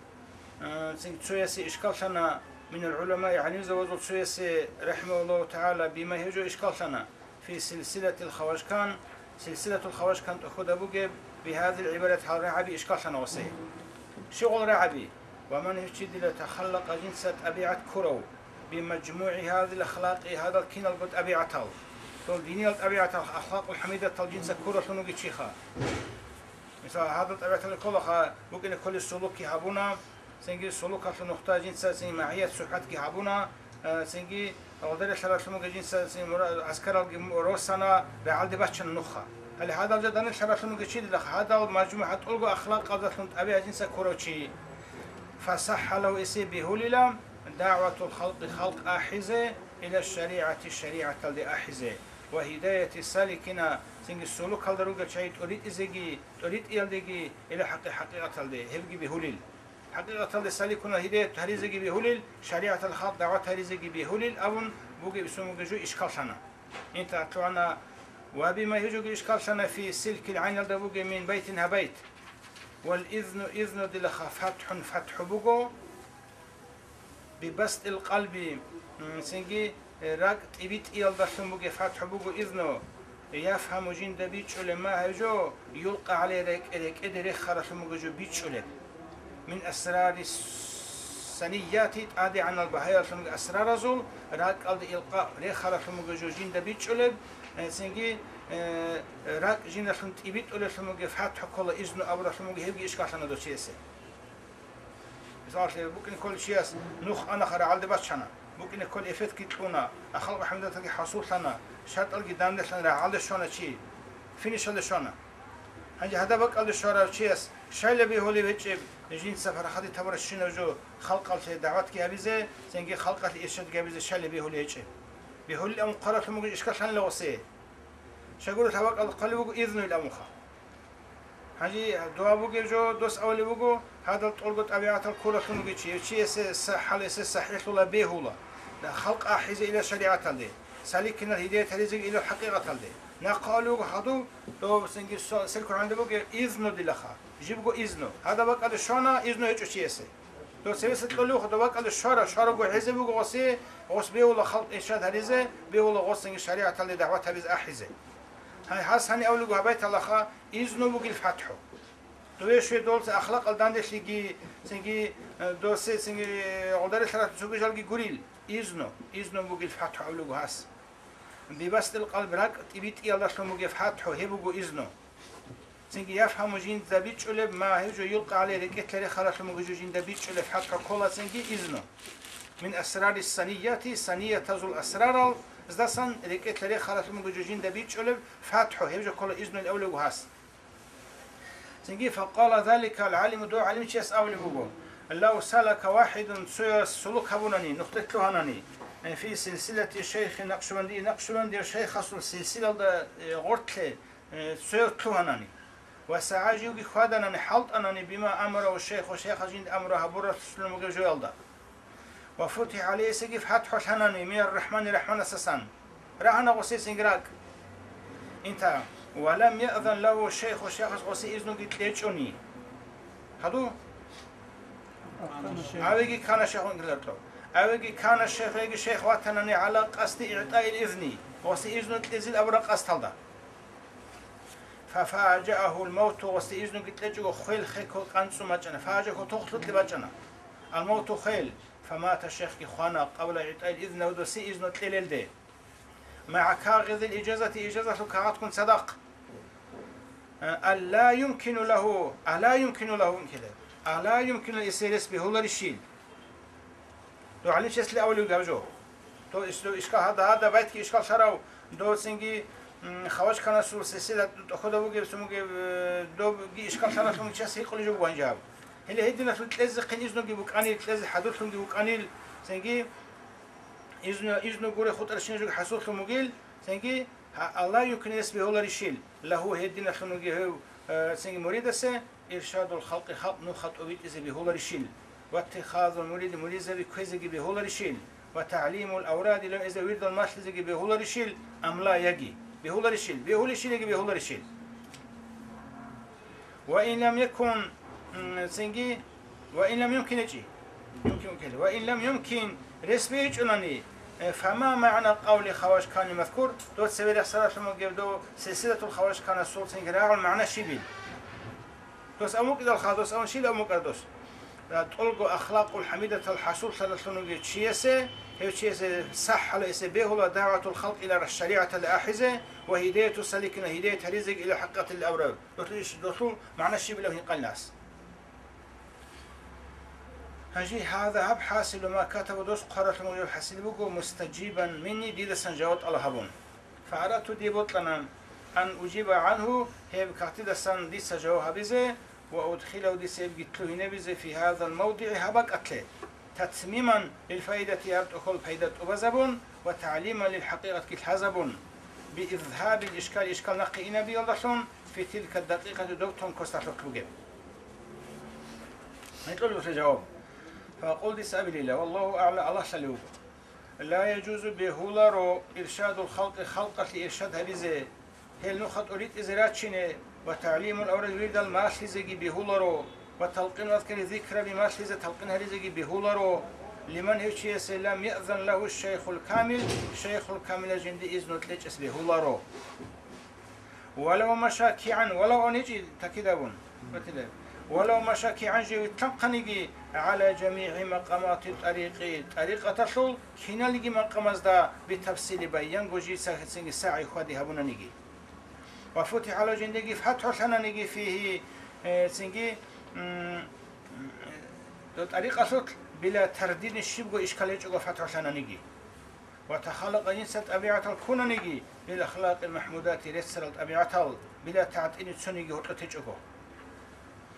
э, цин-, цоясе ишкаллъана, минал гӀуламаи, гӀалимзабазул цоясе, рахӀимагьуллагьу тагӀала, бима, гьев жо ишкаллъана, фи силсилатил Хавашкан, силсилатул Хавашкан тӀахьуда бугеб, бигьадил гӀибарат, гьал рагӀаби ишкаллъана гъосе. Щиб гъол рагӀаби? Ва ман, гьев чи, дила, тахаллакъа, жинца тӀабигӀат ккурав, бимаджмугӀи гьазил ахлакъи, гьадал киналго тӀабигӀатал, дол диниял тӀабигӀатал, ахлакъул хӀамидатал жинца ккуралъун вугев чиха. Мисал, гьадал тӀабигӀатал кколаха, букӀине кколеб сулукги гьабуна, цинги сулукалъул нухда жинца цин магӀият-сухӀбатги гьабуна, э, цинги гъолдарелъаралъун вугев жинца цин мура-, аскаралги му-, росана, рагӀалде баччана нухха. Гьале гьадал жо данделъаралъун вугев чи дилаха, гьадал мажмугӀ гьатӀулго ахлакъалдалъун тӀабигӀат жинца ккурав чи. Фасахха лагьу, эсе бегьулила, дагӀватул халкъи, халкъ ахӀизе, ила шаригӀати, шаригӀаталде ахӀизе, ва гьидаяти саликина, цинги сулукалда ругел чагӀи тӀоритӀизеги, тӀоритӀиялдеги, ила хӀакъи, хӀакъикъаталде гьебги бегьулил. ХӀакъикъаталде саликунал гьидаят гьаризеги бегьулил, шаригӀатал халкъ дагӀват гьаризеги бегьулил абун бугеб исумуги жо ишкаллъана. Интахъ лъугӀана ва бима, гьев жоги ишкаллъана, фи силкил гӀайналда бугеб мин байтин гьаб байт. Вал изну, изну дилаха, фатхӀун, фатхӀу буго, бибасдил къалби, м, цинги, э, ракӀ тӀибитӀиялдалъун бугеб фатхӀу буго изну, яфгьаму, жинда бичӀчӀулеб, ма, гьев жо, юлкъа гӀалей, рекӀе-, рекӀеде рехаралъун буго жо бичӀчӀулеб. Мин асрари санияти, тӀадегӀанал багьаялъун асраразул, ракӀалда илкъа рехаралъун буго жо жинда бичӀчӀулеб, э, цинги, э, ракӀ жиналъун тӀибитӀулелъун бугеб фатхӀу ккола изну абуралъун буго, гьебги ишкаллъана дов чиясе. Мисалалъе, букӀине кколев чияс нух ана, рагӀалде баччана, букӀине кколев эффектги кьуна, ахлакъ хӀамидаталги хӀасуллъана, шартӀалги данделъана, рагӀалде щвана чи, финишалде щвана. Гьанже гьадаб бакӀалде щварав чияс щайла бегьулеб гьечӀеб, жинца парахат гьабурабщинаб жо халкъалъе дагӀватги гьабизе, цинги халкъалъе иршадги гьабизе щайла бегьулеб гьечӀеб? Бегьулил абун хъваралъун буго ишкаллъанила гъосе. Щайгурелъул гьаб бакӀалда хъвалеб буго изнуил абунха. Гьанже дова бугеб жо, дос абулеб буго, гьадал тӀолго тӀабигӀатал ккуралъун вугев чи, гьев чиясе са-, хӀал эсе сахӀихӀлъула, бегьула. Халкъ ахӀизе илал шаригӀаталде, саликинал гьидаят гьаризеги илал хӀакъикъаталде. Нахъа абулеб буго гьадув, дов цинги со-, сел кургьанлъи бугеб изну дилаха, жибго изну. Гьадаб бакӀалде щвана, изну гьечӀо чиясе. Дов цевеса кьолевха, дов бакӀалде щвара, щварого гьезе буго гъосе, гъос бегьула халкъ иршад гьаризе, бегьула гъос цинги шаригӀаталде дагӀват гьабизе ахӀизе. Гьай, гьас гьанив абулеб буго гьаб байталаха, изну бугил фатхӀу. Дове щве долца ахлакъал данделъиги, цинги, э, досе, цинги, гъодари лъаралъ цоги жалги гурил. Изну, изну бугил фатхӀу абулеб гьас. Бибасдил къалб, ракӀ тӀибитӀиялдалъун бугеб фатхӀу, гьеб буго изну. Цинги яфгьаму, жинда бичӀчӀулеб, ма, гьев жо, юлкъа гӀалей, рекӀелъа рехаралъун буго жо жинда бичӀчӀулеб фатхӀу ккола цинги изну. Мин асрари санияти, саниятазул асрарал, здасан рекӀелъа рехаралъун буго жо жинда бичӀчӀулеб фатхӀу, гьеб жо ккола изнуил абулеб гьас. Цинги, факъала заликал гӀалиму, дов гӀалимчияс абулеб буго, лав салака вахидун, цояс сулук гьабунани, нухде лъугьанани, э, фи силсилати шайхи Накъшбанди, Накъшбандияв шайхасул силсилалда, э, гъортлъе, э, цояв лъугьанани, ва сагӀа, живги хьваданани, хӀалтӀанани, бима амарагьу шайху, шайхас жинда амру гьабуралъулъун бугеб жоялда. Ва футихӀа гьесие фатхӀу лъанани, мин ар-Рахмани, РахӀманасдасан. Рагьана гъосие цинги ракӀ. Инта, ва лам яъзан лагьу шейху, шейхас гъосие изнуги кьечӀони. Гьаду? Авеги кана шейхун гиларто. Авеги кана шейху, яги шейх ватанани гӀала къасди игӀтаил изни. Гъосие изну кьезил абураб къасдалда. Фа фажаагьул мавту, гъосие изнуги кьечӀого хвел хехго кӀанцӀун бачӀана. Фажа хутухлъукье бачӀана. Ал мавту хвел. Фамата, шейхги хвана, къабла игӀтаил изни, гьудосе изну кьелелде. МагӀа кагъизил ижазати, ижазалъул кагъатгун цадахъ. Алла юмкину лагьу, ала юмкину лагьу инкиле. Ала юмкину, эсерес бегьуларищил? Дов гӀалимчиясде авулев гьаб жо. То ис-, дов ишкал гьада, гьада байтги ишкал лъарав, дов цинги, м, Хавачканасул сесила тӀохьода вугев, цун вугев, э, довги ишкал лъаравлъун час гьикъулев жо буган жаб. Гьеле гьединалъул кьезехъин изнуги букӀанил, кьезе хӀадурлъунги вукӀанил, цинги изну, изну гуре хутӀарщинаб жоги хӀасуллъун вугил, цинги гьа-, Аллагь юмкинес бегьуларищил, лагьу гьединалъун вугев гьев, э, цинги муридасе, иршадул халкъи, халкъ нуха тӀобитӀизе бегьуларищил, ва иттихазул муриди, муридзаби кквезеги бегьуларищил, ва тагӀлимул авради, левгӀизе вирдал малъизеги бегьуларищил, амла яги бегьуларищил, бегьулищилиги бегьуларищил. Ва ин лам якун, м, цинги, ва ин лам юмкин гьечӀи. Юмкин, юмкин. Ва ин лам юмкин, рес бегьичӀунани, э, фама магӀна къавли Хавашкани мазкур, дов цеве рехсаралъун вугев дов сесилатул Хавашканасул цинги рагӀул магӀна щибил? Дос амукьидал хал, дос амун щил амукьар дос. ТӀолго ахлакъул хӀамидатал хӀасуллъаралъун вугев чиясе, гьев чиясе сахӀ гьала эсе бегьула дагӀватул халкъ ила шаригӀаталде ахӀизе ва гьидаяту саликина, гьидаят гьаризеги ила хӀакъатил абрав. Долъул иш-, долъул магӀна щибилав гьикъанилас. Гьанже гьаза гьаб хӀасилу ма катабу дос хъваралъун вугев хӀасил буго мустаджибан минни дидасан жаваб тӀалаб гьабун. Фагьарату дие бокьана ан уджиба гӀанхӀу гьеб кагътидасан дица жаваб гьабизе ва удхилагьу дица гьебги лъугьинабизе фи гьазал мавдигӀи гьаб бакӀалъе. Татмиман лил фаидати, гьаб тӀохьол пайда тӀубазабун ва тагӀлиман лил хӀакъикъатги лъазабун, би изгьабил ишкал, ишкал нахъе инабиялдалъун, фи тилка дакъикъати, доб тон косдалъухъ бугеб. Гьикъулеб буса жаваб. Факъул, дица абилила, валлагьу агӀла, Аллагьлъали вуго. Ла яжузу, бегьуларо, иршадул халкъи, халкъалъе иршад гьабизе, гьел нуха тӀоритӀизе рачине ва тагӀлимул авради, вирдал малъизеги бегьуларо, ва талкъину азкари, зикраби малъизе, талкъин гьаризеги бегьуларо, лиман, гьев чиясе, лам яъзан лагьу шайхул камил, шайхул камила жинди изну кьечӀес бегьуларо. Валав маша кигӀан, валав аничӀи такидабун, батила. Валав маша кигӀан жив витлъанхъаниги, гӀала жамигӀи макъамати тӀарикъи, тӀарикъаталъул киналги макъамазда битафсили баянго жив цинги сагӀи хьвади гьабунаниги. Ва футихӀала жиндиги фатхӀу лъананиги фигьи, э, цинги, м, тӀарикъалъулъ била тардидин щибго ишкал гьечӀого фатхӀу лъананиги. Ва тахалакъа, инса тӀабигӀатал ккунаниги, бил ахлакъил махӀмудати, реццарал тӀабигӀатал, била тагӀтӀини цониги гьоркьотечӀого.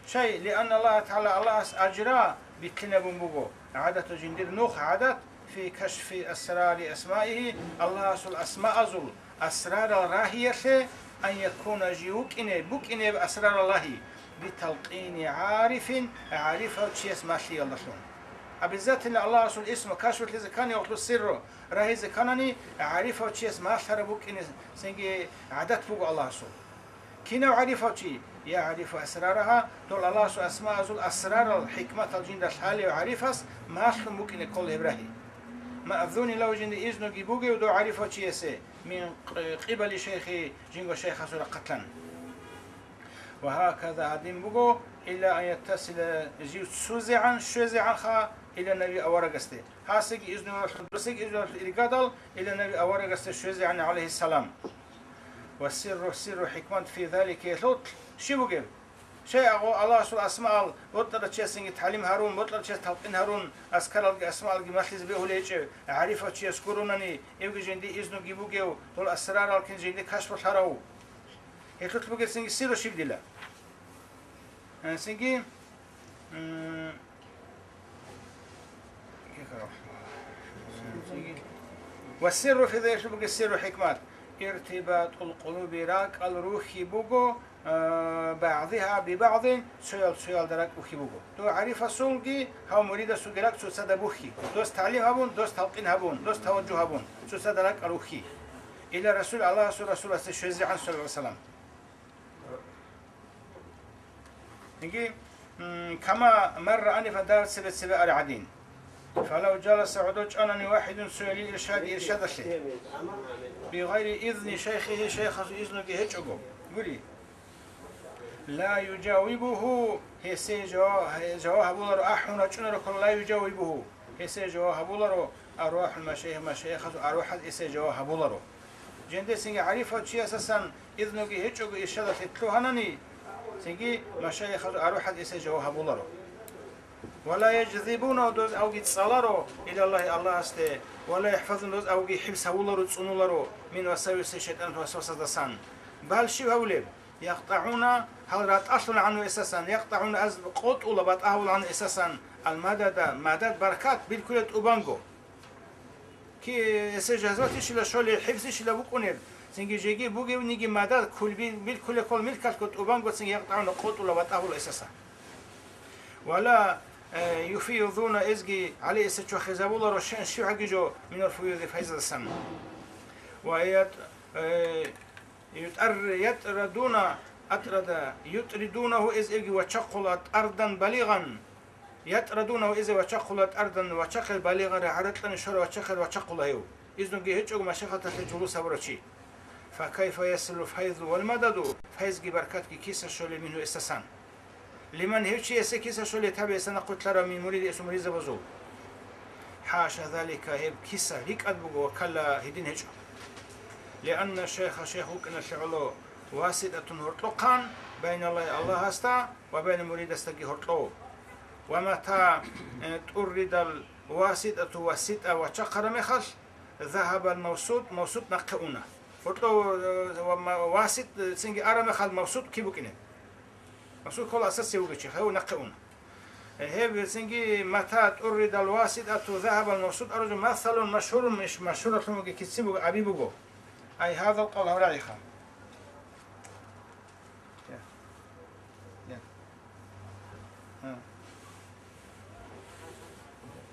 Шай, лианна Аллагь ТагӀала, Аллагьас ажра битлъинабун буго, гӀадату жиндир нух гӀадат, фи кашфи асрари асмаихи, Аллагьасул асмаазул асрарал рагьиялъе, ан якуна жив вукӀине, букӀинеб асрарал рагьи, биталкъини гӀарифин, гӀарифав чияс малъиялдалъун. Обязательно Аллагьасул исму кашфулъизе ккани, гьелъул сирру рагьизе кканани, гӀарифав чияс малъараб букӀине цинги гӀадат буго Аллагьасул. Кинав гӀарифав чи? ЯгӀрифу асрараха, дол Аллагьасул асмаазул асрарал, хӀикматал жинда лъалев гӀарифас малъун букӀине ккола гьеб рагьи. Маъзуни лагьу, жинда изнуги бугев дов гӀарифав чиясе, мин къибали шайхи, жинго шайхасул рахъалъан. Ва гьаказа гьадин буго, илла ан яттасила, жив цузегӀан, щвезегӀанха, ила наби аварагасде. Гьасеги изну гьалъул, досеги изну гьалъул иргадал, ила наби аварагасде щвезегӀан, гӀалайгьиссалам. Ва сирру, сирру хӀикмат фи залика, гьелъул щиб бугеб? Шей агъо Аллагьасул асмаал бокьарав чиясинги тагӀлим гьарун, бокьарав чияс талкъин гьарун, азкаралги асмаалги малъизе бегьулей гьечӀев, гӀарифав чияс гурунани, эвги жинди изнуги бугев, дол асрарал кин жинди кашфулъарав. Гьелъулъ бугесинги сирру щиб дила? Гьансинги, м, ва сирру фи залика, гьелъул бугеб сирру хӀикмат. Иртибатул къулуби, ракӀал рухьи буго, а, بعضها ببعض, цоял цоялда ракӀ бухьи буго. Дов гӀарифасулги гьав муридасулги ракӀ цоцазда бухьи, дос тагӀлим гьабун, дос талкъин гьабун, дос таважжугь гьабун, цоцазда ракӀ рухьи. Ила Расул, Аллагьасул Расуласде щвезегӀан, саллаллагьу гӀалайгьи ва саллам. Яги, м, кама марра анифа дав цебе-цебе ари гӀадин. Фалав жаласа, гӀодов чӀанани, вахидун цоял лил иршади, иршадалъе. Бигъайри изни шайхихи, шайхасул изнуги гьечӀого. Гури. Ла южавибуху, гьесие жава-, гье-, жаваб гьабуларо, ахӀун рачӀунаро ккола, ла южавибуху. Гьесие жаваб гьабуларо, арвахӀул машайих, машайихазул арвахӀаз гьесие жаваб гьабуларо. Жиндесинги гӀарифав чиясасан изнуги гьечӀого иршадалъе лъугьанани, цинги машайихазул арвахӀаз гьесие жаваб гьабуларо. Ва ла яжзибуна, доз авги цӀаларо, илаллагьи, Аллагьасде, ва ла яхӀфазуна, доз авги хӀибс гьавуларо, цӀунуларо, мин васависи шайтӀан, васвасаздасан. Бал щиб гьавулеб? ЯкътӀагӀуна, гьал ратӀалъула гӀану эсасан, якътӀагӀуна, аз къотӀула, батӀа гьавула гӀану эсасан, алмадада, мадад, баркат, биркулел тӀубанго. Ки эсе жазбатищила щолеб, хӀифзищила букӀунеб, цинги жеги бугевниги мадад, кулби-, биркулел ккол милкалъго тӀубанго цинги якътӀагӀуна, къотӀула, батӀа гьавула эсасан. Вала, э, юфизуна, эзги гьале эсе чвахизабуларо, шен щивгӀаги жо, минал фуюзи, файзалдасан. Ва ят-, э, ютӀар-, ятӀрадуна, атӀрада, ютӀридунагьу, эз эги вачахъула тӀардан балигъан, ятӀрадунагьу, эзе вачахъула тӀардан, вачахъе балигъан, рагӀа-ракьани щвара вачахъе вачахъула гьев. Изнуги гьечӀого машайихаталъе жулус гьабурав чи. Факайфа ясилу файзу вал мададу, файзги баркатги киса щолеб мингьу эсасан. Лиман, гьев чиясе киса щолеб, таби эса нахъвилълъарав, мин муриди, эсул муридзабазул. ХӀаша залика, гьеб киса рикӀкӀад буго ва калла, гьедин гьечӀо. Лианна шайха, шайх вукӀиналъе гӀоло, васитӀатун, гьоркьохъан, байналлагьи, Аллагьасда, ва байна муридасдаги гьоркьов. Ва мата, э, тӀурридал васитӀату, васитӀа вачахъараб мехалъ, загьабал мавсут, мавсут нахъе уна. Гьоркьов, э, ва ма-, васит, э, цинги араб мехалъ мавсут киб букӀине? Мавсут ккола асасе вугев чи, гьев нахъе уна. Э, гьеб цинги мата тӀурридал васитӀату загьабал мавсут аружу масалун машгьурун, иш машгьурлъун вугев кицин буго, аби буго. Ай гьазал къавл гьаврагӀиха. Я. Я. А.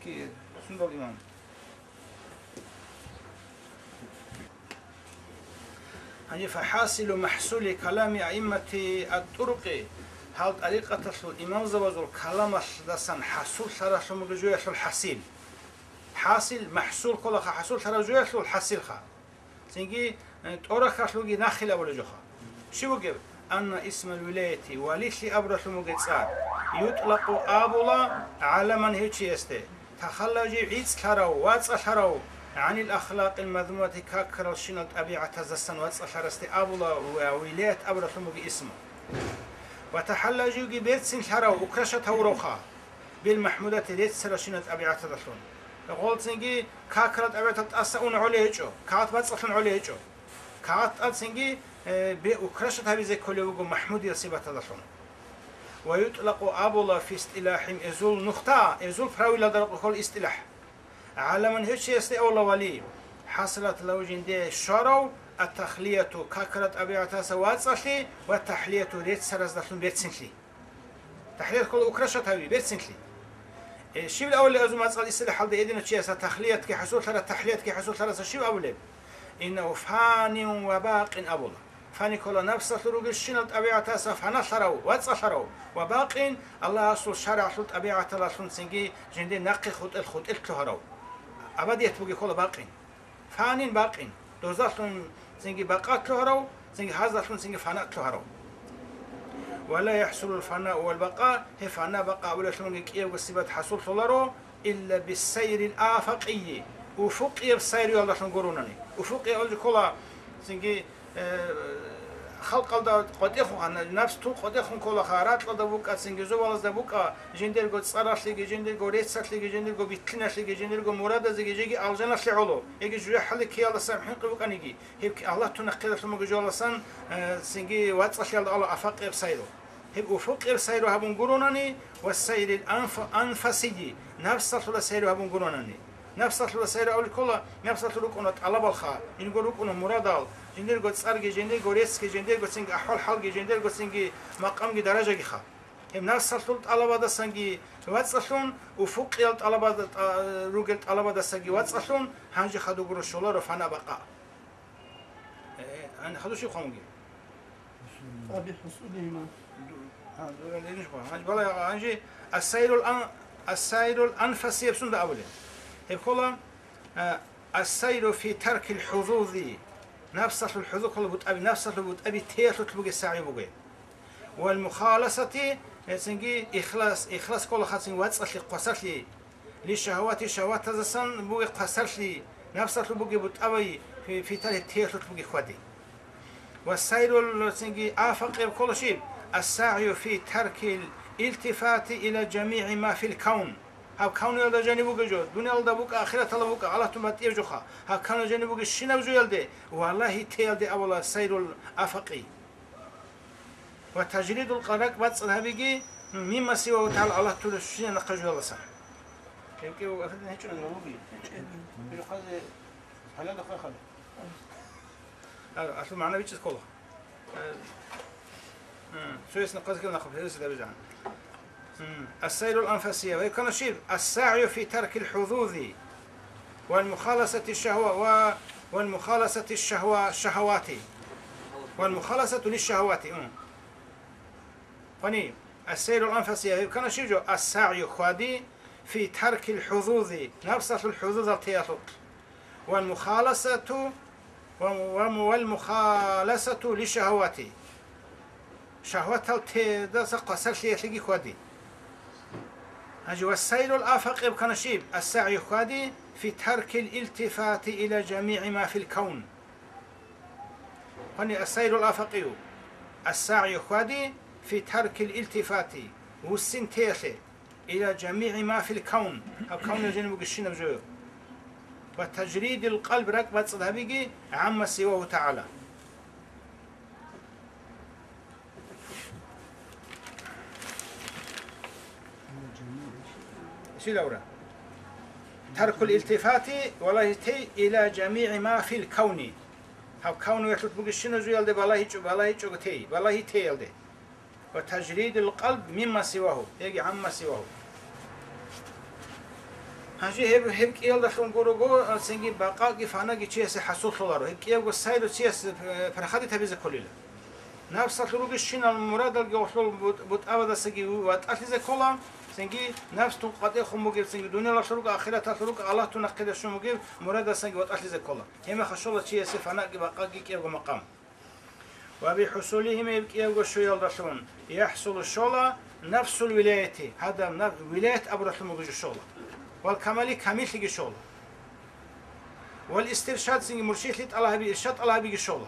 Ки-, сундал имам. Гьаниф хӀасилу махӀсули калами аиммати ат-турукъи, гьал тӀарикъаталъул имамзабазул каламалъдасан хӀасуллъаралъун буго жуялъул хӀасил. ХӀасил, махӀсул кколаха, хӀасуллъарав жуялъул хӀасилха. Цинги, э, тӀорахьалъулги нахил абулеб жоха. Щиб бугеб? Анна исмал вилаяти, валилъи абуралъун бугеб цӀар, ютӀлакъу абула гӀаламан гьев чиясде, тахаллав жив гӀицӀлъарав, вацӀцӀалъарав, гӀанил ахлакъил мазмумати, какаралщинал тӀабигӀатаздасан вацӀцӀалъарасде абула ва вилаят абуралъун буго исму. Ва тахаллав живги берцинлъарав, украшат гьавуравха. Бил махӀмудати, реццаралщинал тӀабигӀаталдалъун. Гъолцинги какарал тӀабигӀатал тӀаса ун гӀолей гьечӀо, кагъат бацӀцӀалъун гӀолей гьечӀо. Кагъат тӀацинги, э, бе-, украшат гьабизе кколев вуго махӀмудиял сипаталдалъун. Ва ютӀлакъу абула фи истилахӀим, эзул нухда, эзул правилалда рокъокъол истилахӀ. ГӀаламан гьев чиясде абула вали, хӀасалат лагьу, жинде щварав, ат-тахлияту, какарал тӀабигӀатаса вацӀцӀалъи, ва тахлияту, реццараздалъун берцинлъи. Тахлият ккола украшат гьави, берцинлъи. Э, щибил абулеб азу мацӀал исилахӀалда гьединав чияса тахлиятги хӀасуллъарас, тахлиятги хӀасуллъараса щиб абулеб? Иннагьу фанин ва бакъин абула. Фани ккола напсалъул ругелщинал тӀабигӀатаса фаналъарав, вацӀцӀалъарав, ва бакъин, Аллагьасул шаригӀалъул тӀабигӀаталдалъун цинги жинде нахъе хутӀел хутӀел лъугьарав. Абадият бугеб ккола бакъин. Фанин, бакъин, дозалъун цинги бакъат лъугьарав, цинги гьаздалъун цинги фанат лъугьарав. Ва ла яхӀсулул фанау вал бакъа, гьеб фана-бакъа абулелъунги кӀиябго сипат хӀасуллъуларо, илла биссайрил афакъийи, уфукъияб сайруялдалъун гуронани. Уфукъияб абулеб ккола цинги, э, халкъалда къватӀехун, напс тун къватӀехун кколаха, ракьалда букӀа, цинги зобалазда букӀа, жиндирго цӀаралъеги, жиндирго реццалъеги, жиндирго битлъиналъеги, жиндирго мурадазеги, жеги алжаналъе гӀоло, яги жужахӀалде ккеялдасан хӀинкъи букӀаниги, гьеб ки Аллагь тун нахъе ралъумаги жоялдасан, э, цинги вацӀцӀалъиялда ала афакъияб сайру. Гьеб уфукъияб сайру гьабун гуронани, ва сайрил анф-, анфасиги, напсалъула сайру гьабун гуронани. Напсалъула сайру абулеб ккола, напсалъул рукӀуна тӀалабалха, жиндирго рукӀуна мурадал, жиндирго цӀарги, жиндирго реццги, жиндирго цинги ахӀвал-хӀалги, жиндирго цинги макъамги даражагиха. Гьеб напсалъул тӀалабадасанги вацӀцӀалъун, уфукъиял тӀалабада-, тӀа-, ругел тӀалабадасаги вацӀцӀалъун, гьанже хадуб гуро щоларо фана бакъа. Э, э, гьанже хадуб щиб хъван бугеб? Аби хӀусулима. Ду-, гьа, ду-, гьанже хъван. Гьанже бала-, гьанже ас-сайрул ан-, ас-сайрул анфасияб сунда абулеб? Гьеб ккола, а, ас-сайру фи таркил хӀузузи. Напсалъул хӀузу ккола бутӀаби, напсалъул бутӀаби теялъулъ бугеб сагӀи бугеб. Вал мухаласати, гьецинги ихлас, ихлас ккола хъацин вацӀцӀалъи хъвасарлъи, ли шагьавати шагьаватазасан бугеб хъвасарлъи, напсалъул бугеб бутӀаби фи-, фитар гьеб теялъулъ бугеб хьвади. Ва сайрул гьецинги афакъи ккола щиб? Ас-сагӀю фи таркил илтифати ила жамигӀи ма фил кавн. Гьаб кавниялда жаниб бугеб жо, дуниялда букӀа, ахираталда букӀа, Аллагьтун батӀияб жоха. Гьаб кавниялда жаниб бугеб щинаб жоялде, валлагьи теялде абула сайрул афакъи. Ва тажридул къаракъ бацӀцӀад гьабиги, мимма сивагьу тагӀала, Аллагь турищинал нахъа жоялдаса. Гьеб кӀев ахирдин гьечӀо, гьечӀо. ГьечӀо. ГьечӀо. Гьалалда хвахъа. А, аслу магӀна бичӀчӀизе ккола. Э, м, цояс нахъа ккела нахъа гьереси дабижан. М, ас-сайрул анфасия. Ва кана щиб? Ас-сагӀю фи таркил хӀузузи. Вал мухаласати шагьва-, ва, вал мухаласати шагьва-, шагьавати. Вал мухаласату лишагьавати. М. Гьани, ас-сайрул анфасия гьеб кана щиб жо? Ас-сагӀю хьвади фи таркил хӀузузи, напсалъул хӀузузал теялъулъ. Вал мухаласату, ва, ва, вал мухаласату лишагьавати. Шагьватал тедаса хъвасарлъиялъеги хьвади. Гьанже ва сайрул афакъи гьеб кана щиб? Ас-сагӀю хьвади фи таркил илтифати ила жамигӀи ма фил кавн. Гьани ас-сайрул афакъи, ас-сагӀю хьвади фи таркил илтифати, вуссин теялъе, ила жамигӀи ма фил кавн, гьаб кавнил жаниб бугебщинаб жо. Ва тажридил къалб, ракӀ бацӀцӀад гьабиги, гӀамма сивагьу тагӀала. Щилавра. Таркул илтифати, валлагьи тей, ила жамигӀи ма фил кавни. Гьаб кавну яхӀлъулъ бугебщинаб жоялде балагьичӀо, балагьичӀого тей, балагьи теялде. Ва тажридил къалб мимма сивагьу, яги гӀамма сивагьу. Гьанже гьеб, гьеб кӀиялдалъун гурого, цинги бакъаги фанаги чиясе хӀасуллъуларо. Гьеб кӀиябго сайру чияс, э, парахадид гьабизе кколила. Напсалъул ругищинал мурадалги гъолъул бут-, бутӀабадасаги ватӀалъизе ккола, цинги напс тун къватӀехун бугеб, цинги дуниялалъул руго, ахираталъул руго, Аллагь тун нахъе рещун бугеб мурадасаги ватӀалъизе ккола. Гьеб мехалъ щола чиясе фанаги бакъаги кӀиябго макъам. Ва бихӀусулигьим, гьеб кӀиябго щуялдалъун, яхӀсулу, щола, нафсул вилаяти, гьадаб наб-, вилаят абуралъун буго жо щола. Вал камали, камиллъиги щола. Вал истиршад, цинги муршидлъи тӀалаб гьаби, иршад тӀалаб гьабиги щола.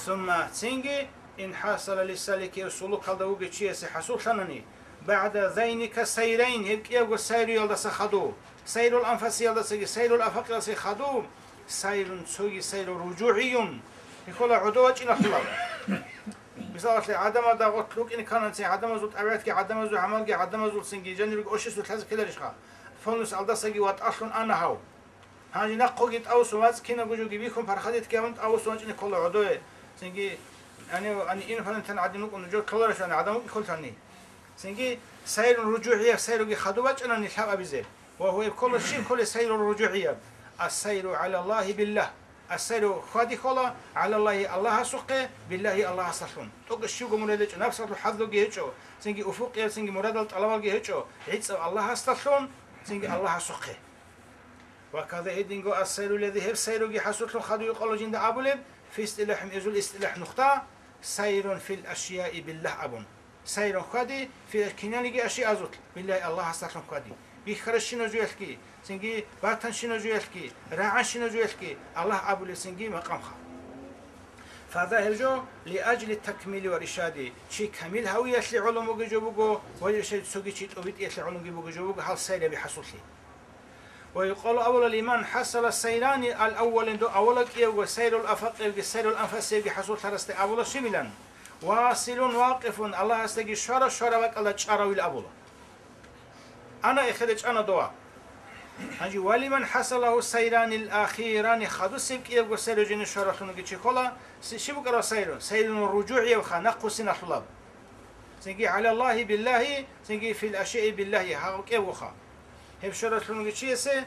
Сумма, цинги, ин хӀасала лисалики, сулукалда вугев чиясе хӀасуллъанани, багӀда зайника сайрайн, гьеб кӀиябго сайруялдаса хадув, сайрул анфасиялдасаги сайрул афакъиялдасаги хадув, сайрун, цоги сайру, ружугӀийун, гьикъула гӀодов вачӀиналъулаб. Мисалалъе, гӀадамазда гъорлъ рукӀине ккананцин, гӀадамазул тӀабигӀатги, гӀадамазул гӀамалги, гӀадамазул цинги жанир руго ошисулъазе ккеларищха? Фонус алдасаги ватӀалъун ана гьав. Гьанже нахъоги тӀавусун вацӀ кинабго жоги бихьун, пархадетги гьабун, тӀавусун вачӀине ккола гӀодове. Цинги, гьанив, гьанив инопланетян гӀадин вукӀун жо кколарищ, гьанив гӀадамал кколъани. Цинги, сайрун ружугӀияб сайруги хадуб бачӀана нилъ гьаб абизе. Ва гьуеб ккола щиб кколеб сайру ружугӀияб? Ас-сайру гӀала Аллагьи биллагь. Ас-сайру хьвади ккола гӀала Аллагьи Аллагьасухъе, биллагьи Аллагьасдалъун. ТӀокӀаб щибго мурад гьечӀо, напсалъул хӀазуги гьечӀо, цинги уфукъияб, цинги мурадал тӀалабалги гьечӀо, гӀицӀаб Аллагьасдалъун, цинги Аллагьасухъе. Ва када гьединго ас-сайру лази, гьеб сайруги хӀасуллъун хадуй къола жинда абулеб, фи истилахӀим, изул истилахӀ нухда, сайрун фил ашияи биллагь абун. Сайрун хьвади, фи киналиги ашиазулъ, биллагь, Аллагьасдалъун хьвади. Бихьаращинав жуялъги, цинги батанщинав жуялъги, рагӀанщинав жуялъги, Аллагь абулесинги макъамха. Фаза гьеб жо, лиажли такмили ва ришади, чи камил гьавиялъе гӀоло мугеб жо буго, ва ришади цоги чи тӀобитӀиялъе гӀологи бугеб жо буго гьал сайраби хӀасуллъи. Ва юкъалу абула лиман хӀасала сайрани ал-аввалин, до аввала кӀиявго сайрул афакъивги сайрул анфасивги хӀасуллъарасде абула щибилан, василун вакъифун, Аллагьасдаги щвара-щвара бакӀалда чӀаравил абула. Ана эхеде чӀана дова. Гьанже валиман хӀасалагьу сайранил ахирани, хадусеб кӀиябго сайру жине щваралъунги чи ккола, си-, щиб букӀараб сайру? Сайрун ружугӀиябха, нахъусиналъулаб. Цинги гӀалаллагьи биллагьи, цинги фил ашяи биллагьи, гьав кӀиябгоха. Гьеб щваралъунги чиясе,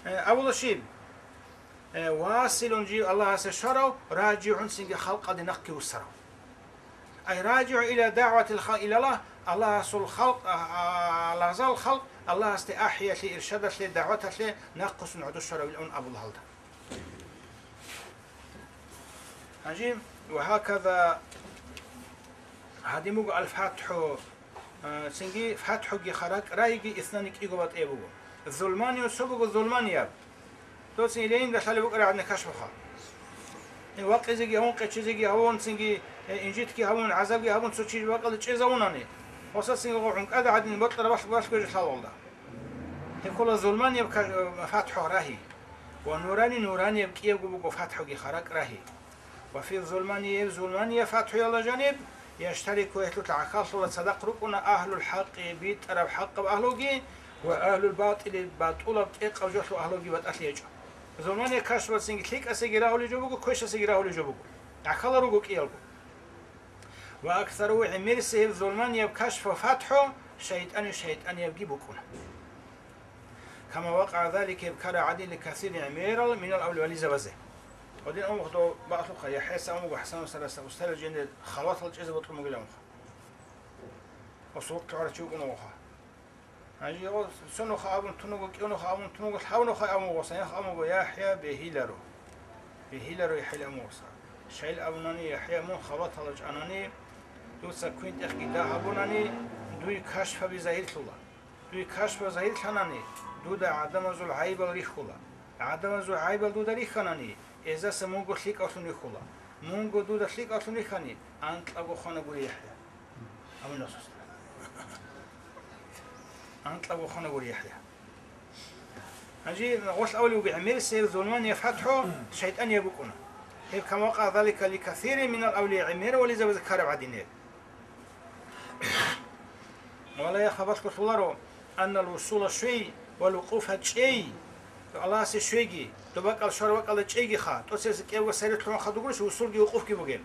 э, абула щиб? Э, василун жив Аллагьасе щварав, ражигӀун цинги халкъалде нахъги вуссарав. Ай ражигӀу иля дагӀватил халкъ илаллагь, Аллагьасул халкъ, а, а, лагъзал халкъ Аллагьасде ахӀиялъе, иршадалъе, дагӀваталъе нахъусун гӀодов щваравилан абула гьалда. Гьанже, ва гьаказа гьадин буго аль-ФатхӀу, а, цинги ФатхӀуги харакъ рагьиги иснани кӀиго батӀияб буго. Зулманияб цо буго зулманияб. Доцин Ленинда лъалеб букӀараб гӀадин кашфуха. Э, вакъизеги гьавун, къечезеги гьавун, цинги, э, инжитги гьавун, гӀазабги гьавун цо чи бакӀалде чӀезавунани. Гъосацинги гъо гӀункӀада гӀадин бокьараб балъ-, балъгожи лъалалда. Гьеб ккола зулманияб ка-, э, ФатхӀу рагьи. Ва нурани нуранияб кӀиябго буго ФатхӀуги харакъ рагьи. Ва фи зулманияб, зулманияб ФатхӀуялда жаниб, яштарику, гьелъул гӀахьаллъула цадахъ рукӀуна агьлул хӀакъи, битӀараб хӀакъаб агьлуги, ва агьлул батӀили, батӀулаб тӀекъаб жоялъул агьлуги батӀалъи гьечӀо. Зулманияб кашфуцинги лъикӀасеги рагьулеб жо буго, квешасеги рагьулеб жо буго. ГӀахьалал руго кӀиялго. Ва аксару, гӀемерисеб гьеб зулманияб кашфу ФатхӀу шайтӀани шайтӀаниябги букӀуна. Кама вакъа залика, гьеб ккараб гӀадин, ли касирин гӀемерал минал авлия вализабазе. Гьадин амухъ дов бакълъухъа, ЯхӀяс амуго ХӀасан сараса устарел жинде халватал чӀезе бокьун бугилан муха. Ва сорокъ гӀарачи вукӀун вуха. Гьанже гъо сунуха абун тунуго, кӀунуха абун тунуго, лъабнуха амугъоса, ях амуго, ЯхӀя бегьиларо. Бегьиларо ЯхӀял амугъоса. Шайил абунани, ЯхӀя, мун халватал чӀанани, дуца квинтӀехги дагь гьабунани, дуй кашфаби загьирлъула. Дуй кашфа загьирлъанани, дуда гӀадамазул гӀайибал рихьула. ГӀадамазул гӀайибал дуда рихьанани, эзаса мунго лъикӀавлъун рихьула. Мунго дуда лъикӀавлъун рихьани, анкьабго хвана гури ЯхӀя. Амин, Расулулла. Анкьабго хвана гури ЯхӀя. Гьанже гъолъ авлиявги гӀемерисеб зулманияб ФатхӀу шайтӀанияб букӀуна. Гьеб кама вакъа залика ли касирин минал авлия, гӀемерал вализабазе ккараб гӀадинаб. Ва ла яхфа, балъголъуларо, аннал вусула, щвей, вал вукъуфа, чӀей, Аллагьасе щвейги, доб бакӀал щвараб бакӀалда чӀейгиха, тӀоцебесеб кӀиябго сайру лъугӀун хадур гурищ вусулги вукъуфги бугеб?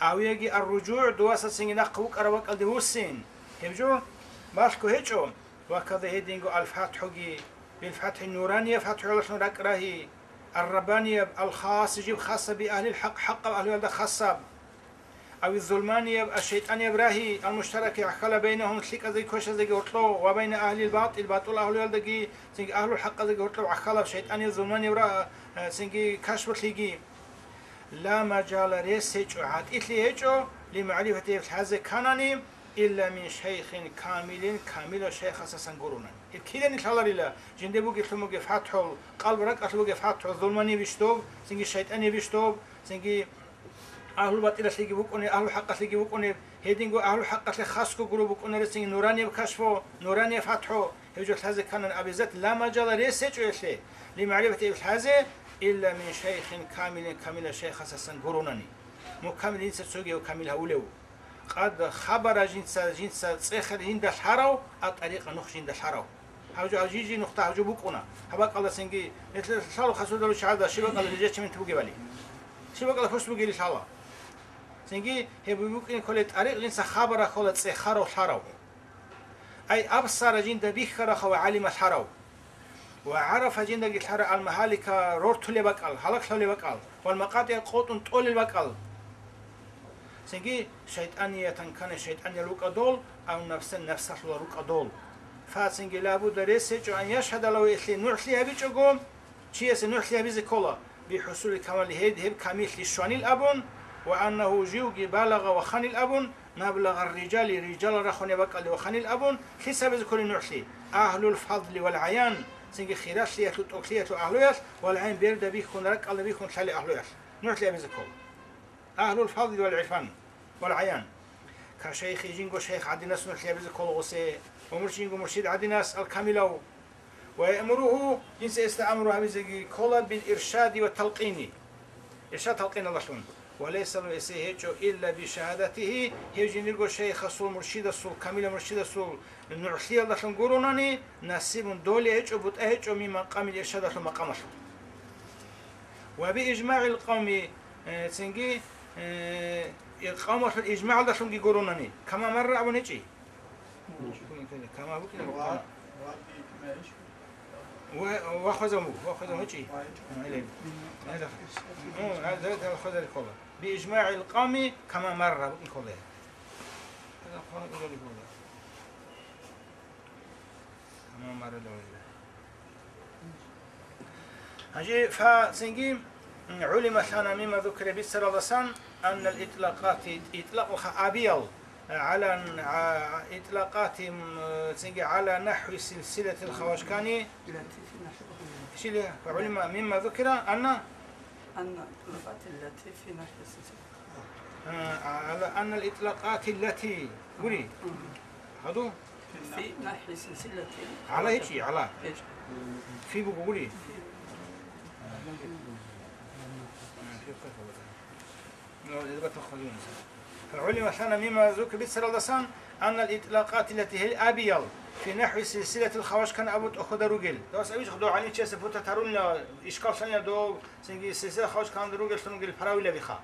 Ав яги ар-ружугӀ, дувасацинги нахъ вукӀараб бакӀалде вуссин, гьеб жо балъго гьечӀо, ва каза гьединго аль-фатхӀуги, бил-фатхӀи нуранияб фатхӀуялдалъун ракӀ рагьи, ар-раббанияб, аль-хасси, жиб хасаб, би агьлил хӀакъ, хӀакъаб агьлуялда хасаб. Ав зулманияб, аш-шайтӀанияб рагьи, ал-муштараки, гӀахьалаб, байнагьум, лъикӀазеги квешазеги гьоркьов, ва байна агьлил батӀил, батӀул агьлуялдаги, цинги агьлул хӀакъазеги гьоркьов гӀахьалаб шайтӀанияб, зулманияб ра-, э, цинги кашфулъиги. Ла мажала, рес гьечӀо, гӀатӀилъи гьечӀо, ли магӀрифати, гьеб лъазе кканани, илла мин шайхин камилин, камилав шайхасасан гуруна. Гьеб киданиги лъаларила, жинде бугеблъун бугеб фатхӀул, къалб ракӀалъ бугеб фатхӀул, зулманиябищ доб, цинги шайтӀаниябищ доб, цинги Агьлу батӀилалъеги вукӀунеб, агьлу хӀакъалъеги вукӀунеб, гьединго агьлу хӀакъалъе хасго гуро букӀунарецин нуранияб кашфу, нуранияб фатхӀу, гьев жо лъазе кканан абизат, ла мажала, рес гьечӀо гьелъе, ли магӀрифати, гьеб лъазе, илла мин шайхин камилин, камилав шайхасасан гурунани. Мукамил, жинца цогияв камил гьавулев. Къад хабара, жинца, жинца цӀехар жинда лъарав, а тӀарикъа нух жинда лъарав. Гьав жо, гьав жи-, жи нухда гьав жо букӀуна. Гьаб бакӀалдасанги, гьелъ-, лъала хасудалу чагӀазда щиб бакӀалда рижачаминти бугебали. Щиб бакӀалда хус бугели лъала. Цинги гьеб букӀин кколей тӀарикъ, жинца хабара ккола цӀехарав лъарав. Ай абсара, жинда бихьарахъав ва гӀалима лъарав. Ва гӀарафа, жиндаги лъара, ал-магьалика, рортулеб бакӀал, гьалаглъулеб бакӀал, вал-макъатӀиа, къотӀун тӀолел бакӀал. Цинги шайтӀаниятан ккани, шайтӀаниял рукӀадул, ав нафсан, нафсалъула рукӀадул. Фа, цинги, лабудда, рес гьечӀо, ан яшгьада лагьу, гьелъе нугӀлъи гьабичӀого, чиясе нугӀлъи гьабизе ккола, бихӀусули камали, гьеб, гьеб камиллъи щванил абун, ва аннагьу, живги, балагъа, ваханил абун, маблагъар-рижали, рижалал рахунеб бакӀалде ваханил абун, лъица гьабизе кколеб нугӀлъи? Агьлул фадли вал гӀаян, цинги хиралъиялъул, тӀокӀлъиялъул агьлуялъ, вал гӀайн, берда бихьун, ракӀалда бихьун лъалел агьлуялъ нугӀлъи гьабизе ккола. Агьлул фадли вал гӀирфан вал гӀаян. Ка шайхи, жинго шайх гӀадинас нугӀлъи гьабизе ккола гъосе, ва муршид, жинго муршид гӀадинас, ал-камилав. Ва яъмуругьу, жинца гьесда амру гьабизеги ккола, бил иршади ва талкъини. Иршад талкъиналдалъун. Ва лайса лагьу, гьесие гьечӀо, илла бишагьадатигьи, гьев жиндирго шайхасул, муршидасул, камилав муршидасул нугӀлъиялдалъун гуронани, насибун, доля гьечӀо, бутӀа гьечӀо, мин макъамил иршадалъул макъамалъул. Ва би ижмагӀил къавми, э, цинги, э, къавмалъул ижмагӀалдалъунги гуронани, кама марра абун гьечӀи. Кама букӀина, ва, кама. Ва, ва хвеза мугу, ва хвеза мугу, чи? Ва, ва, ва хвеза рихола. Би ижмагӀил къавми кама марра букӀин хола. Кама марра давай. Гьанже фа цинги, м, гӀулима лъана мимма зукира бицаралдасан, аннал итлакъати, итлакъ ва абиял, гӀала, а, итлакъати, м, цинги гӀала нахӀви силсилатил хавашкани. Шили, фа гӀулима мимма зукира, анна? Анна итлакъати лати фи нахӀви силсилатил. А, гӀала аннал итлакъати лати. Гури? Гьаду? Фи нахӀи силсилати. ГӀала гьечӀи, гӀала. ГьечӀ. Фи буго гури? Ну, гӀулима лъана мимма зукира бицаралдасан, аннал итлакъати лати гьел абиял, фи нахӀви силсилатил хавашкан абу тӀохьода ругел. Дос авич худо гӀалимчиясе путат гьарунила, ишкал лъанила дов, цинги силсила хавашкан ругеллъун ругел правилабиха.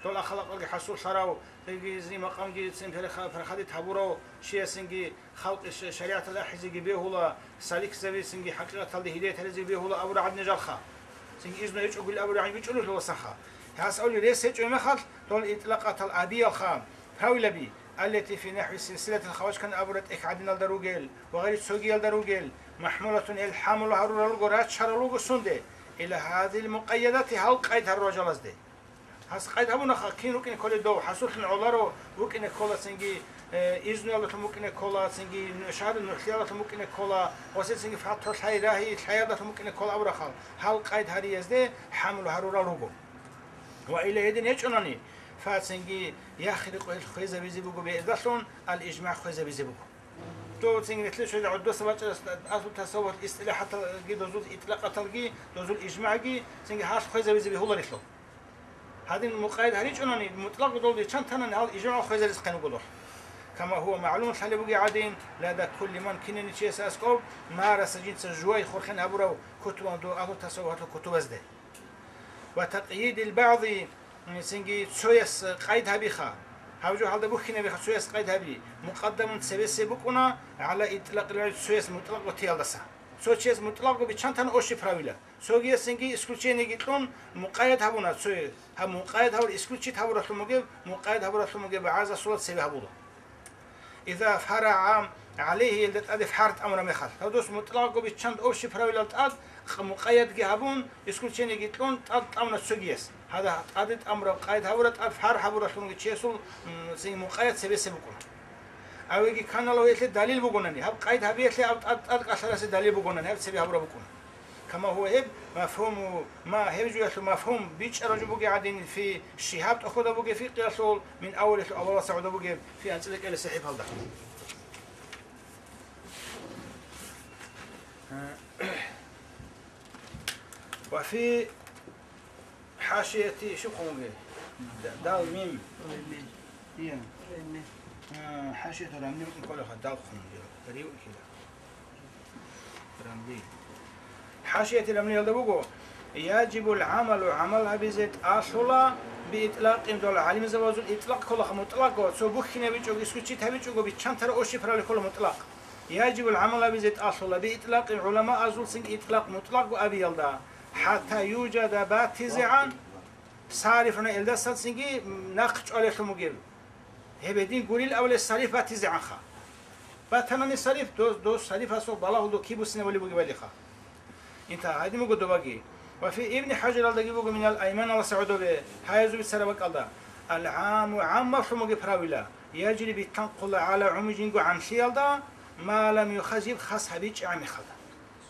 Дол ахлакъалги хӀасуллъарав, цинги изни макъамги цин переха-, переходить гьабурав чиясинги халкъи ша-, шаригӀаталда ахӀизеги бегьула, саликзабицинги хӀакъикъаталде гьидият гьаризеги бегьула абураб гӀадин жалха. Цинги изну гьечӀогули абураб гӀадин бичӀчӀулелъуласаха. Гьас авли рес гьечӀо мехалъ, дол итлакъатал абиялха, правилаби, аллати фи нахӀви силсилатил хавашкан абураб тӀехь гӀадиналда ругел ва гъайри цогиялда ругел, махӀмулатун гьел хӀамула гьарурал руго, рачарал руго сунде, ила гьадил мукъайядати гьал къайд гьарурал жалазде. Гьас къайд гьабунаха, кин рукӀине кколел дов, хӀасуллъун гӀоларо вукӀине ккола цинги, э, изнулалдалъун вукӀине ккола цинги, шагьадул нугӀлъиялдалъун вукӀине ккола, ва цинги фатхӀу лъай рагьи лъаялдалъун вукӀине ккола абурахъал, гьал къайд гьариязде хӀамл гьарурал руго. Ва ила гьедин гьечӀонани, фа цинги яхирикъу гьел хвезабизе буго бегӀердалъун, ал-ижмагӀ хвезабизе буго. Дов цинги нилъер щвезе гӀодоса бачӀарас аслу тасаввуфал истилахӀаталги, дозул итлакъаталги, дозул ижмагӀги цинги гьалъ хвезабизе бегьуларелъул. Гьадин мукъайид гьаричӀунани, мутӀлакъ долде чан танани гьал ижмагӀ хвезарес хъен вуго дол. Кама гьува магӀлум лъалеб бугеб гӀадин, лада кулли ман кинани чияс аскӀоб, мараса жинца жугьай хурхен гьабурав кутубан дов агьлу тасаввуфалъул кутубазде. Ва такъйидил багӀзи, цинги цояс къайд гьабиха. Гьаб жо гьалда бухьинабиха, цояс къайд гьаби. Мукъаддамун цебесеб букӀуна гӀала итӀлакъил багӀзи, цояс мутӀлакъго теялдаса. Цо чияс мутӀлакъго биччан тана ощи правила. Цогиясинги исключениеги кьун, мукъайад гьабуна цое. Гьаб мукъайад гьабур, исключить гьабуралъун бугеб, мукъайад гьабуралъун бугеб багӀазасула цебе гьабула. Иза фарагӀа гӀалейгьи, илда тӀаде фаргӀ тӀамура мехалъ. Гьадус мутӀлакъго биччан общий правилал тӀад, къ-, мукъайадги гьабун, исключениеги кьун, тӀад тӀамуна цогияс. Гьада тӀаде тӀамураб къайд гьабура, тӀад фаргӀ гьабуралъунги чиясул, м, цин мукъайад цебесеб букӀуна. Авеги канала гьелъе далил бугонани, гьаб къайд гьабиялъе аб тӀад, тӀад кӀалъарасе далил бугонани, гьаб цебе гьабураб букӀуна. Кама гьуа гьеб, мафгьуму ма, гьеб жуялъул мафгьум бичӀчӀараб жо бугеб гӀадин фи шигьаб тӀохьода бугеб фикъиялъул, мин аввалилъул авалалъа гӀодоб бугеб фи анцӀила кӀелесахӀипалда. Ва фи хӀашияти, щиб хъун бугеб? Д-, дал мим. Ия. А, хӀашияту Рамли букӀин кколеха, дал хъун бугеб. Ривкила. Рамли. ХӀашияти Рамлиялда буго, яжибул гӀамалу, гӀамал гьабизе тӀалъула, би итӀлакъин, дол гӀалимзабазул итӀлакъ кколаха мутӀлакъго, цо бухьинабичӀого, исключить гьабичӀого, биччантара ощи правиле ккола мутӀлакъ. Яжибул гӀамал гьабизе тӀалъула, би итӀлакъин, гӀуламаазулцин итӀлакъ мутӀлакъго абиялда, хӀатта южада батизегӀан, сарифуна, элдасацинги нахъ чӀвалелъун бугеб. Гьеб гьедин гурил абулеб сариф батизегӀанха. Батанани сариф, дос, дос сарифасул балагьулду киб буссинабали бугебалиха. Инта гьадин буго добаги. Ва фи Ибни ХӀажаралдаги буго минал айманаласа гӀодобе, гьаязул бицараб бакӀалда. Ал-гӀаму, гӀаммалъун бугеб правила, яжри битанхъула гӀала гӀумумин, жинго гӀамлъиялда, ма лам юхазиб, хас гьабичӀи гӀамихалда.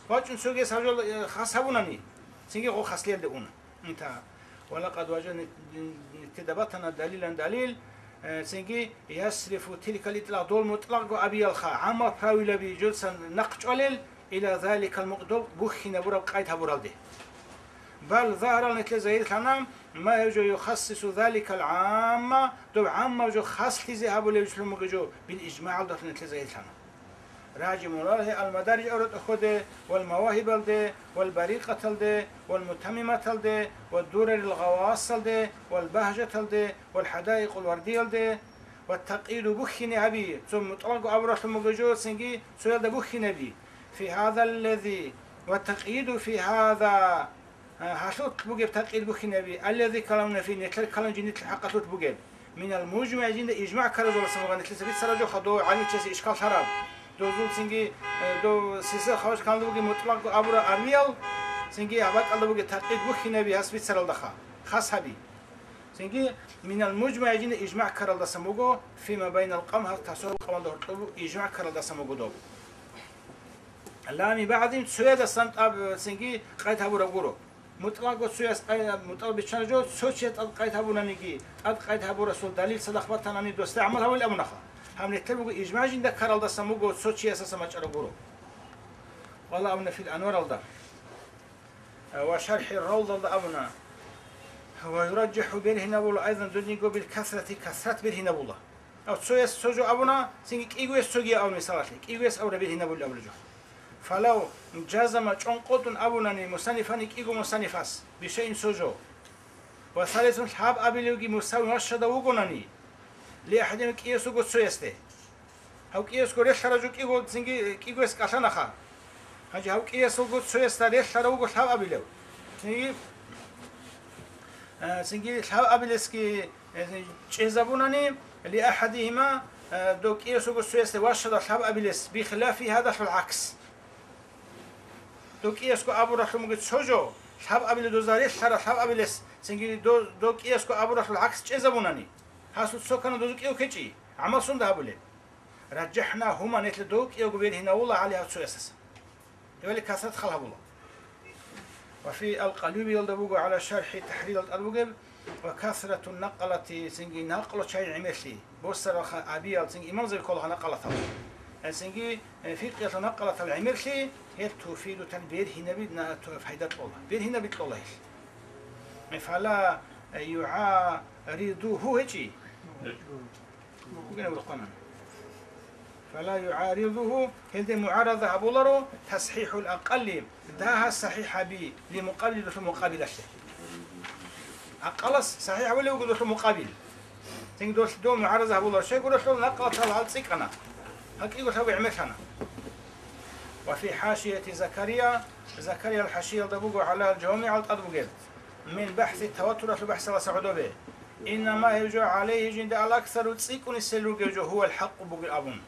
ВачӀун цогияс гьаб жо, э, хас гьабунани, цинги гъо хаслиялде уна. Инта, ва лакъад важа-, нитида батана далилан далил, э, цинги, ясрифу тилкал итӀлакъ, дол мутӀлакъго абиялха, гӀаммал правилаби жуцан нахъ чӀвалел, ила заликал мукъ, дол бухьинабураб къайд гьабуралде. Бал загьарал нилъе загьирлъана, ма гьев жо юхассису заликал гӀамма, доб гӀаммав жо хаслъизе гьабулев жо лъун бугев жо бил ижмагӀалдалъун нилъе загьирлъана. РагӀи мураргьи Ал-Мадариж авратӀа хьоде, вал Мавагьибалде, вал Барикъаталде, вал Мутаммиматалде, ва Дурарил Гъавассалде, вал Багьжаталде, вал ХӀадаикъул Вардиялде, ва такъиду бухьине гьаби, цо мутӀлагъго абуралъун бугев жо цинги цоялда бухьине гьаби. Фи гьаза аллази, ва такъиду фи гьаза, А, гьалъулъ бугеб такъид бухьинаби, аллази каламна фи, нилъер калам жиндилъ хӀакъалъулъ бугеб. Минал мужмагӀ, жинда ижмагӀ ккараб жо лъасан бугеб, нилъеца бицараб жо хадув гӀалимчиясе ишкал лъараб. Дозул цинги, э, дов сисел хаваш калда бугеб мутӀлакъго абура армиял, цинги гьаб бакӀалда бугеб такъид бухьинаби гьас бицаралдаха, хас гьаби. Цинги минал мужмагӀ, жинда ижмагӀ ккаралдасан буго, фима байнал къавм, гьас тасаввуф къавмалда гьоркьоб ижмагӀ ккаралдасан буго доб. Лами багӀдин, цоядасан тӀаб цинги къайд гьабураб гуро. МутӀлакъго цояс къай-, мутӀлакъ биччана жо, цо чияс тӀад къайд гьабунаниги, тӀад къайд гьабурасул далил цадахъ батанани досда гӀамал гьабулеб абунаха. Гьаб нилъер буго ижмагӀ жинда ккаралдаса муго цо чиясаса мачӀараб гуро. Вала абуна фил Анваралда. Ва шархӀи Равдалда абуна. Ва юраджихӀу, бергьинабула, айзан дудинго бил касрати, касрат бергьинабула. Ав цояс цо жо абуна, цинги кӀигояс цоги абуна, мисалалъе, кӀигояс абура бергьинабули абула жо. Фалав жазама, чӀонкъотӀун абунани мусаннифани кӀиго мусаннифас, бишайин цо жо. Ва салисун, лъаб абилевги мусавин ващадав вугонани, ли ахӀадин, кӀиясулго цоясде. Гьав кӀиясго релълъарав жо кӀиго, цинги кӀигояс кӀалъанаха. Гьанже гьав кӀиясулго цоясда релълъарав вуго лъаб абилев. Цинги, э, цинги лъаб абилесги, э, чӀезабунани, ли ахӀадигьима, э, дов кӀиясулго цоясде ващадав лъаб абилес, бихилафи гьадалъул гӀакс. Дов кӀиясго абуралъун буго цо жо, лъаб абилев доза релълъарав лъаб абилес, цинги до-, дов кӀиясго абуралъул гӀакс чӀезабунани. Гьасул цо ккана дозу кӀиго ккечӀи, гӀамал сунда гьабулеб? РаджахӀна гьума, нилъ дов кӀиявго бергьинавула гьале гьав цоясаса. Гьевали касрат хал гьабула. Ва фи Ал-Къалюбиялда буго гӀала шархӀи ТахӀрирал тӀад бугеб, ва касрату накъалати, цинги накълу чай гӀемерлъи, босаралха абиял, цинги имамзаби кколаха накъалатал. Э, цинги, э, фикъиялъул накъалатал гӀемерлъи, гьеб туфиду тан бергьинаби на-, ту-, пайда кьола, бергьинаби кьола гьелъ. Э, фала, э, югӀаридуху гьечӀи. Бугина бухъана. Фала югӀаридуху, гьелде мугӀарада гьабуларо тасхӀихӀул акъалли, дагьа сахӀихӀ гьаби, ли мукъабили, долъул мукъабилалъе. Акъалас сахӀихӀ гьавулев вуго долъул мукъабил. Цинги долъ-, дов мугӀарада гьабуларо, щайгурелъул накъалатал гьал цӀикӀкӀана. Гьакъиго лъабго гӀемерлъана. Ва фи хӀашияти Закария, Закариял хӀашиялда буго гӀалал жавамигӀал тӀад бугеб. Мин бахӀси таватуралъул бахӀсаласа гӀодобе. Иннама гьев жо гӀалайгьи жинда ал-аксару цӀикӀкӀунисел ругев жо гьувал хӀакъу бугеб абун.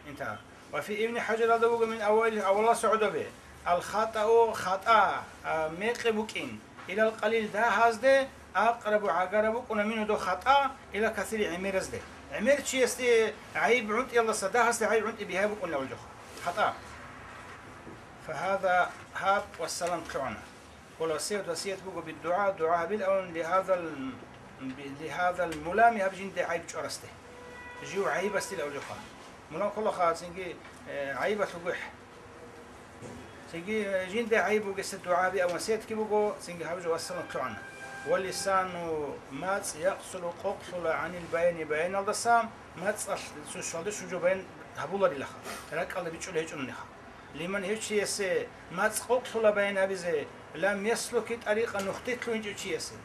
Интагьа. Ва фи Ибни ХӀажаралда буго мин аввалил аввалаласа гӀодобе. Ал-хатӀау хатӀа, а, мекъи букӀин. Илал къалил дагьазде акърабу гӀагараб букӀуна мингьу дов хатӀа, ила касири гӀемеразде. ГӀемер чиясде гӀайиб гӀунтӀиялдаса дагьасде гӀайиб гӀунтӀи бигьа букӀунилавулчӀухъ. ХатӀа. Фагьаза гьаб ва салам лъугӀана. Ва васият, васият буго, биддугӀа, дугӀа гьабил авун, лигьазал, лигьазал мулами, гьаб жинде гӀайиб чӀварасде. Жив гӀайибасдила авлихъа. Мулам кколаха, цинги, э, гӀайибалъул гухӀ. Цинги, э, жинде гӀайиб бугесда дугӀа гьаби авун васиятги буго, цинги гьаб жо вассалам лъугӀана. Ва лисану мацӀ якъсуру къокълъула гӀанил баяни баяналдаса, мацӀалъ цо щвалде щун жо баян гьабуларилаха, ракӀалда бичӀчӀулеб гьечӀониха. Лиман гьев чиясе мацӀ къокълъула баян гьабизе, лам яслуки тӀарикъа нухде лъугьинчӀев чиясе.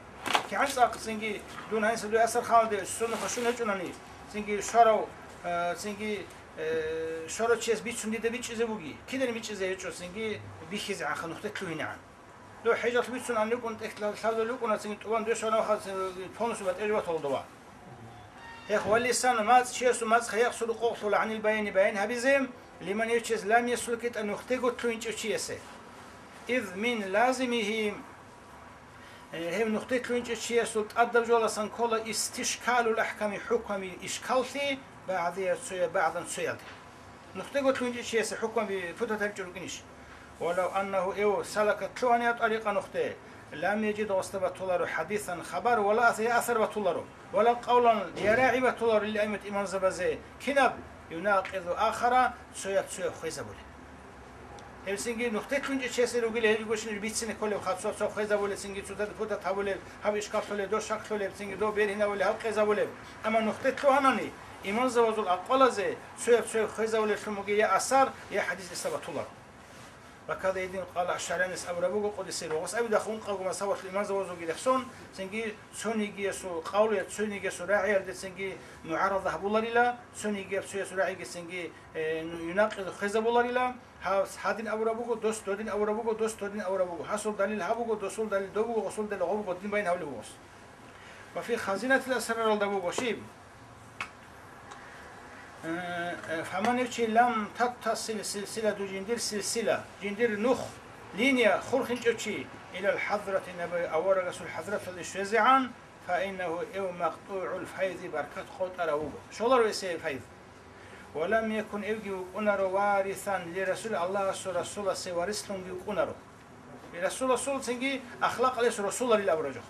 КигӀан цӀакъ цинги дун гьанса дуе асар халде суннат хъашун гьечӀунани, цинги шарав, э, цинги, э, шарав чияс бицун дида бичӀчӀизе буги, кидан бичӀчӀизе гьечӀо, цинги бихьизе гӀанха нухде лъугьинегӀан. Дов хӀежалъ бицун ан рукӀун тӀехь лъаб-, лъабзал рукӀуна, цинги тӀубан дуе шарав халцин полностью батӀияб жо батулда ва. Гьеб ва лисану мацӀ, чиясул мацӀ хаяхъ сурукъ къокълъула гӀанил баяни баян гьабизе, лиман гьев чияс лам яслуки тӀа нухде лъугьинчӀев чиясе. Из мин лазимигьи, э, гьев нухде лъугьинчӀев чиясул тӀадаб жоялдасан ккола истишкалул ахӀками хӀукмаби ишкаллъи, багӀдия цоя-, багӀдан цоялде. Нухде лъугьинчӀев чиясе хӀукмаби путат гьабичӀо рукӀинищ? Валав аннагьу эв салака лъугьанив тӀарикъа нухде, лам яжид гъосда батуларо хӀадисан хабар, вала ас-, я асар батуларо, вала къавлан я рагӀи батуларо лил аиммат имамзабазе, кинаб юнакъизу ахара, цояб цояб хвезабулеб. Гьеб цинги нухде лъунчӀей чиясе ругила, гьеб гощинаб бицине кколеб, хадув цо хвезабулеб, цинги цоцазда путат гьабулеб, гьаб ишкал лъолеб, дов щак лъолеб, цинги дов бергьинавулеб, гьаб къезабулеб. Амма нухде лъугьанани, имамзабазул акъвалазе цояб-цояб хвезавулеблъун бугеб я асар, я хадис гьесда батуларо. Ва када гьедин къала аш-ШагӀранияс абураб буго къуддиса сирругьу. Гъос абидахъ ункъабго мазгьабалъул имамзабазулги рехсон, цинги цонигиясул къавлуялъ, цонигиясул рагӀиялде цинги мугӀарада гьабуларила, цонигияб цоясул рагӀиги цинги, э, ну, юнакъизе хвезабуларила, гьав гьадин абураб буго, дос додин абураб буго, дос додин абураб буго. Гьасул далил гьаб буго, досул далил доб буго, гъосул далил гъоб буго, дин байин гьавлеб бугъос. Ва фи хазинатил асраралда буго щиб? Э, э, фаман чи лам таттасил силсилату, жиндир силсила, жиндир нух, линия хурхинчӀев чи, илал хӀазрати набавия, аварагасул хӀазраталде щвезегӀан, фаиннагьу эв макътӀугӀул файзи, баркат къотӀарав вуго. Щоларо эсие файз. Ва лам якун, эвги вукӀунаро, варисан ли Расул, Аллагьасул Расуласе варислъунги вукӀунаро. Расул, Расул цинги ахлакъалъ расуларил абуражухъ.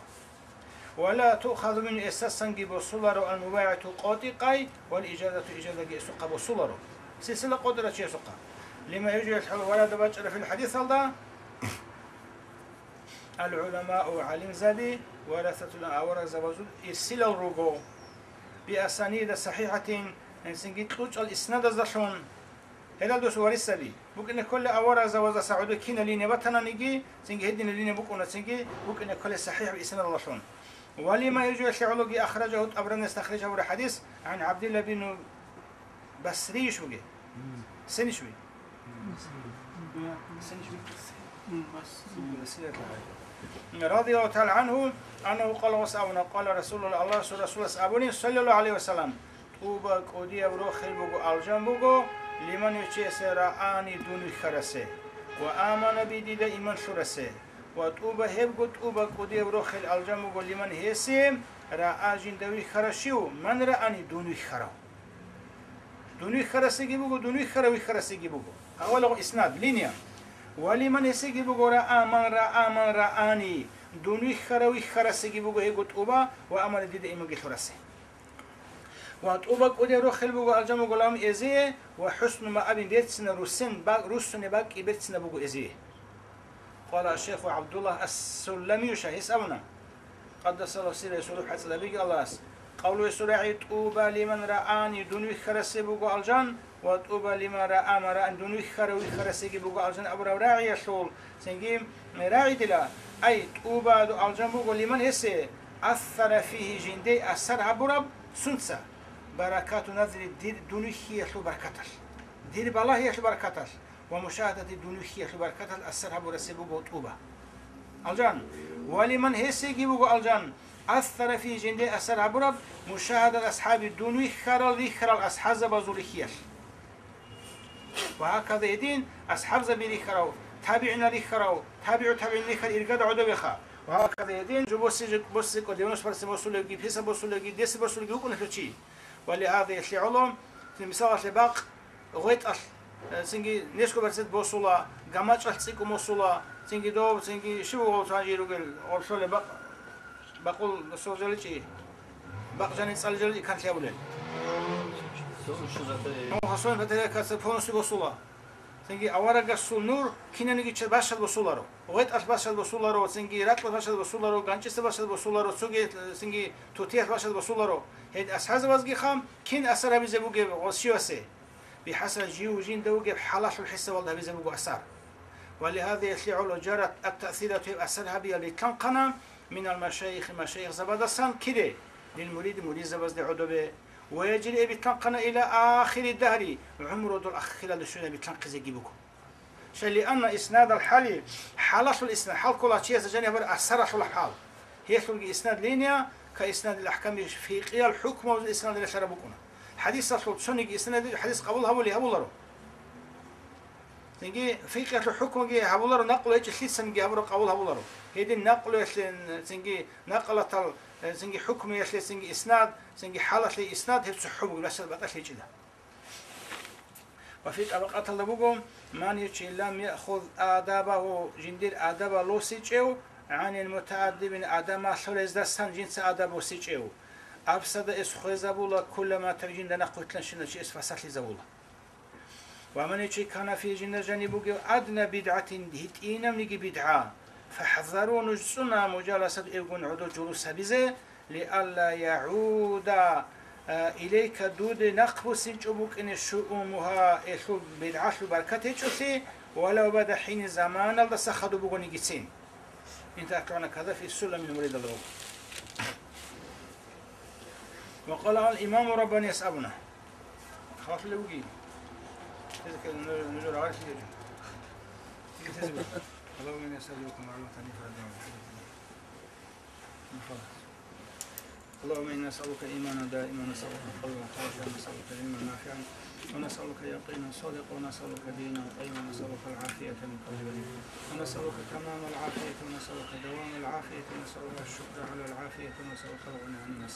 Ва ла туъхазу мингьу, эсасанги босуларо, ал-мубайгӀату, къотӀи-къай, вал ижазату, ижазаги эсухъа босуларо. Силсила къотӀарав чиясухъа. Лима южиб, хӀалалда бачӀараб хӀадисалда, ал-гӀуламау, гӀалимзаби, варасатул, аварагзабазул ирсилал руго, би асанида сахӀихӀатин, гьанцинги кьучӀал иснадазалъун. Гьелал дос варисаби. БукӀине ккола аварагзабаздаса гӀодов кинаб линия батананиги, цинги гьединаб линия букӀуна, цинги букӀине ккола сахӀихӀ иснадалъун. Ва лима южиб, гӀологи, ахражагьу, ТӀабранияс тахриж гьабураб хӀадис, гӀан ГӀабдилла бин Басрийищ вугев? Сенищ вугев? Сенищ вугев? Радияллагьу тагӀала гӀангьу, аннагьу къала, гъос абуна, къала Расулуллагь, Аллагьасул Расулас абуни, саллаллагьу гӀалайгьи ва саллам, тӀуба кӀудияб рохел буго, алжан буго, лиман, гьев чиясе, раани, дун вихьарасе, ва амана би, дида иман лъурасе, ва тӀуба, гьебго тӀуба кӀудияб рохел, алжан буго, лиман, гьесие, раа, жинда вихьарав щив, ман раани, дун вихьарав. Дун вихьарасеги буго, дун вихьарав вихьарасеги буго. Гьавалаго иснад, линия. Ва лиман, гьесеги буго, раа ман, раа ман раани, дун вихьарав вихьарасеги буго гьего тӀуба, ва амана, дида иманги лъурасе. Ва тӀуба кӀудияб рохел буго, алжан буго, лам, эзие, ва хӀусну маабин, берцина руссен, ба-, руссуне бакӀи берцина буго эзие. Къала шейху ГӀабдуллагь ас-Сулламию, гьес абуна, къаддасаллагьу сиррагьу, гьесул рухӀ хӀацӀцӀадабиги Аллагьас, къавлу, гьесул рагӀи, тӀуба лиман раани, дун вихьарасе буго алжан, ва тӀуба лиман раа ман раани, дун вихьарав вихьарасеги буго алжан абураб рагӀиялъул, цинги рагӀидила, ай, тӀуба, алжан буго, лиман, гьесие, ассара фигьи, жинде асар гьабураб, сунца, баракату назри, дир дун вихьиялъул баракаталъ, дир балагьиялъул баракаталъ. Ва мушагьадати, дун вихьиялъул баракаталъ асар гьабурасе буго тӀуба. Алжан. Ва лиман, гьесеги буго алжан, ассара фигьи, жинде асар гьабураб, мушагьадат асхӀаби, дун вихьарал рихьарал асхӀабзабазул рихьиялъ. Ва гьакада гьедин асхӀабзаби рихьарав, табигӀинал рихьарав, табигӀу табигӀин рихьарал иргада гӀодобеха. Ва гьакада гьедин жо боси-, боси-, девяносто процент босулевги, пятьдесят босулевги, десять босулевги вукӀуна гьев чи. Ва лигьаза, гьелъие гӀоло, мисалалъе, бакъ гъветӀалъ, э, цинги несколько процент босула, гамачӀалъ цӀикӀкӀун босула, цинги дов, цинги щив гъов цо гьанже ругел, гъоркьолеб бакъ-, бакъул соржаличӀи, бакъ жаниб цӀалижаличӀи канлъи гьабулел. Ну, хасван батарейкаца полностью босула. Цинги аварагасул нур кинаниги ча-, бащад босуларо. ГъветӀалъ бащад босуларо, цинги ракьалъ бащад босуларо, ганчӀиса бащад босуларо, цоги, цинги тутиялъ бащад босуларо. Гьел асхӀабзабазгиха кин асар гьабизе бугеб гъос щивасе? БихӀасаби, жив жинда вугеб хӀалалъул хӀисабалда гьабизе буго асар. Ва лигьаза, гьелъие гӀоло, жарат ат-таъсирату, гьеб асар гьабиялде лъанхъана, минал машайихи, машайихзабаздасан кире, лил муриди, муридзабазде гӀодобе, ва яжри, гьеб лъанхъана, ила ахири дагьри, гӀумру дол ахиралде щвезаб лъанхъизеги буго. Шай, лианна иснадал хӀали, хӀалалъул иснад, хӀал ккола чиясда жаниб гьабураб асаралъул хӀал. Гьелъулги иснад линия, ка иснадил ахӀками, фикъиял хӀукмузул иснад релълъараб букӀуна. ХӀадисалъул цониги иснад хӀадис къабул гьабулей гьабуларо. Цинги фикъиялъул хӀукмуги гьабуларо, накълу гьечӀелъицанги гьабураб къабул гьабуларо. Гьедин накълуялъе, цинги накълатал, цинги хӀукмуялъе, цинги иснад, цинги хӀалалъе иснад, гьеб цохӀо буго, бащад батӀалъи гьечӀила. Ва фи табакъаталда буго, ман, гьев чи, лам яхуз адабагьу, жиндир адаб лосичӀев, гӀанил мутааддибин, адаб малъулездасан жинца адаб босичӀев, афсада, эс хвезабула, кулла ма таб, жинда нахъвилълъанщинал чи эс фасадлъизабула. Ва ман чи кана фи жинда жаниб бугев адна бидгӀатин, гьитӀинабниги бидгӀа, фахӀзару, нуж цӀуна, мужаласат, эвгун гӀодов жулус гьабизе, лиалла ягӀуда, а, илайка, дуде нахъбуссинчӀо букӀине, шуумугьа, элъул бидгӀалъул баркат гьечӀолъи, валав бада хӀини, заманалдаса хадуб бугонигицин. Инта атлугӀана каза фи сулламил муридалда буго. Ва къала ал имаму раббанияс абуна. Халлъулев вугин. Тезе ккела, ну, нужер гьарилъи гьечӀо. Тезе, тезе буго. اللهم إني أسألك معلومات عن فرد. اللهم إنا نسألك إيمانا دائما، ونسألك قلبا خاشعا، ونسألك علما نافعا، ونسألك يقينا صادقا، ونسألك دينا قيما، ونسألك العافية من كل بر، ونسألك تمام العافية، ونسألك دوام العافية، ونسألك الشكر على العافية، ونسألك الغنى عن الناس.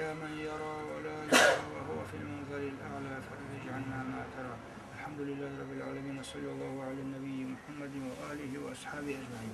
يا من يرى ولا يرى وهو في المنزل الأعلى، فرج عنا ما ترى. الحمد لله رب العالمين، صلى الله على النبي محمد وآله وأصحابه أجمعين.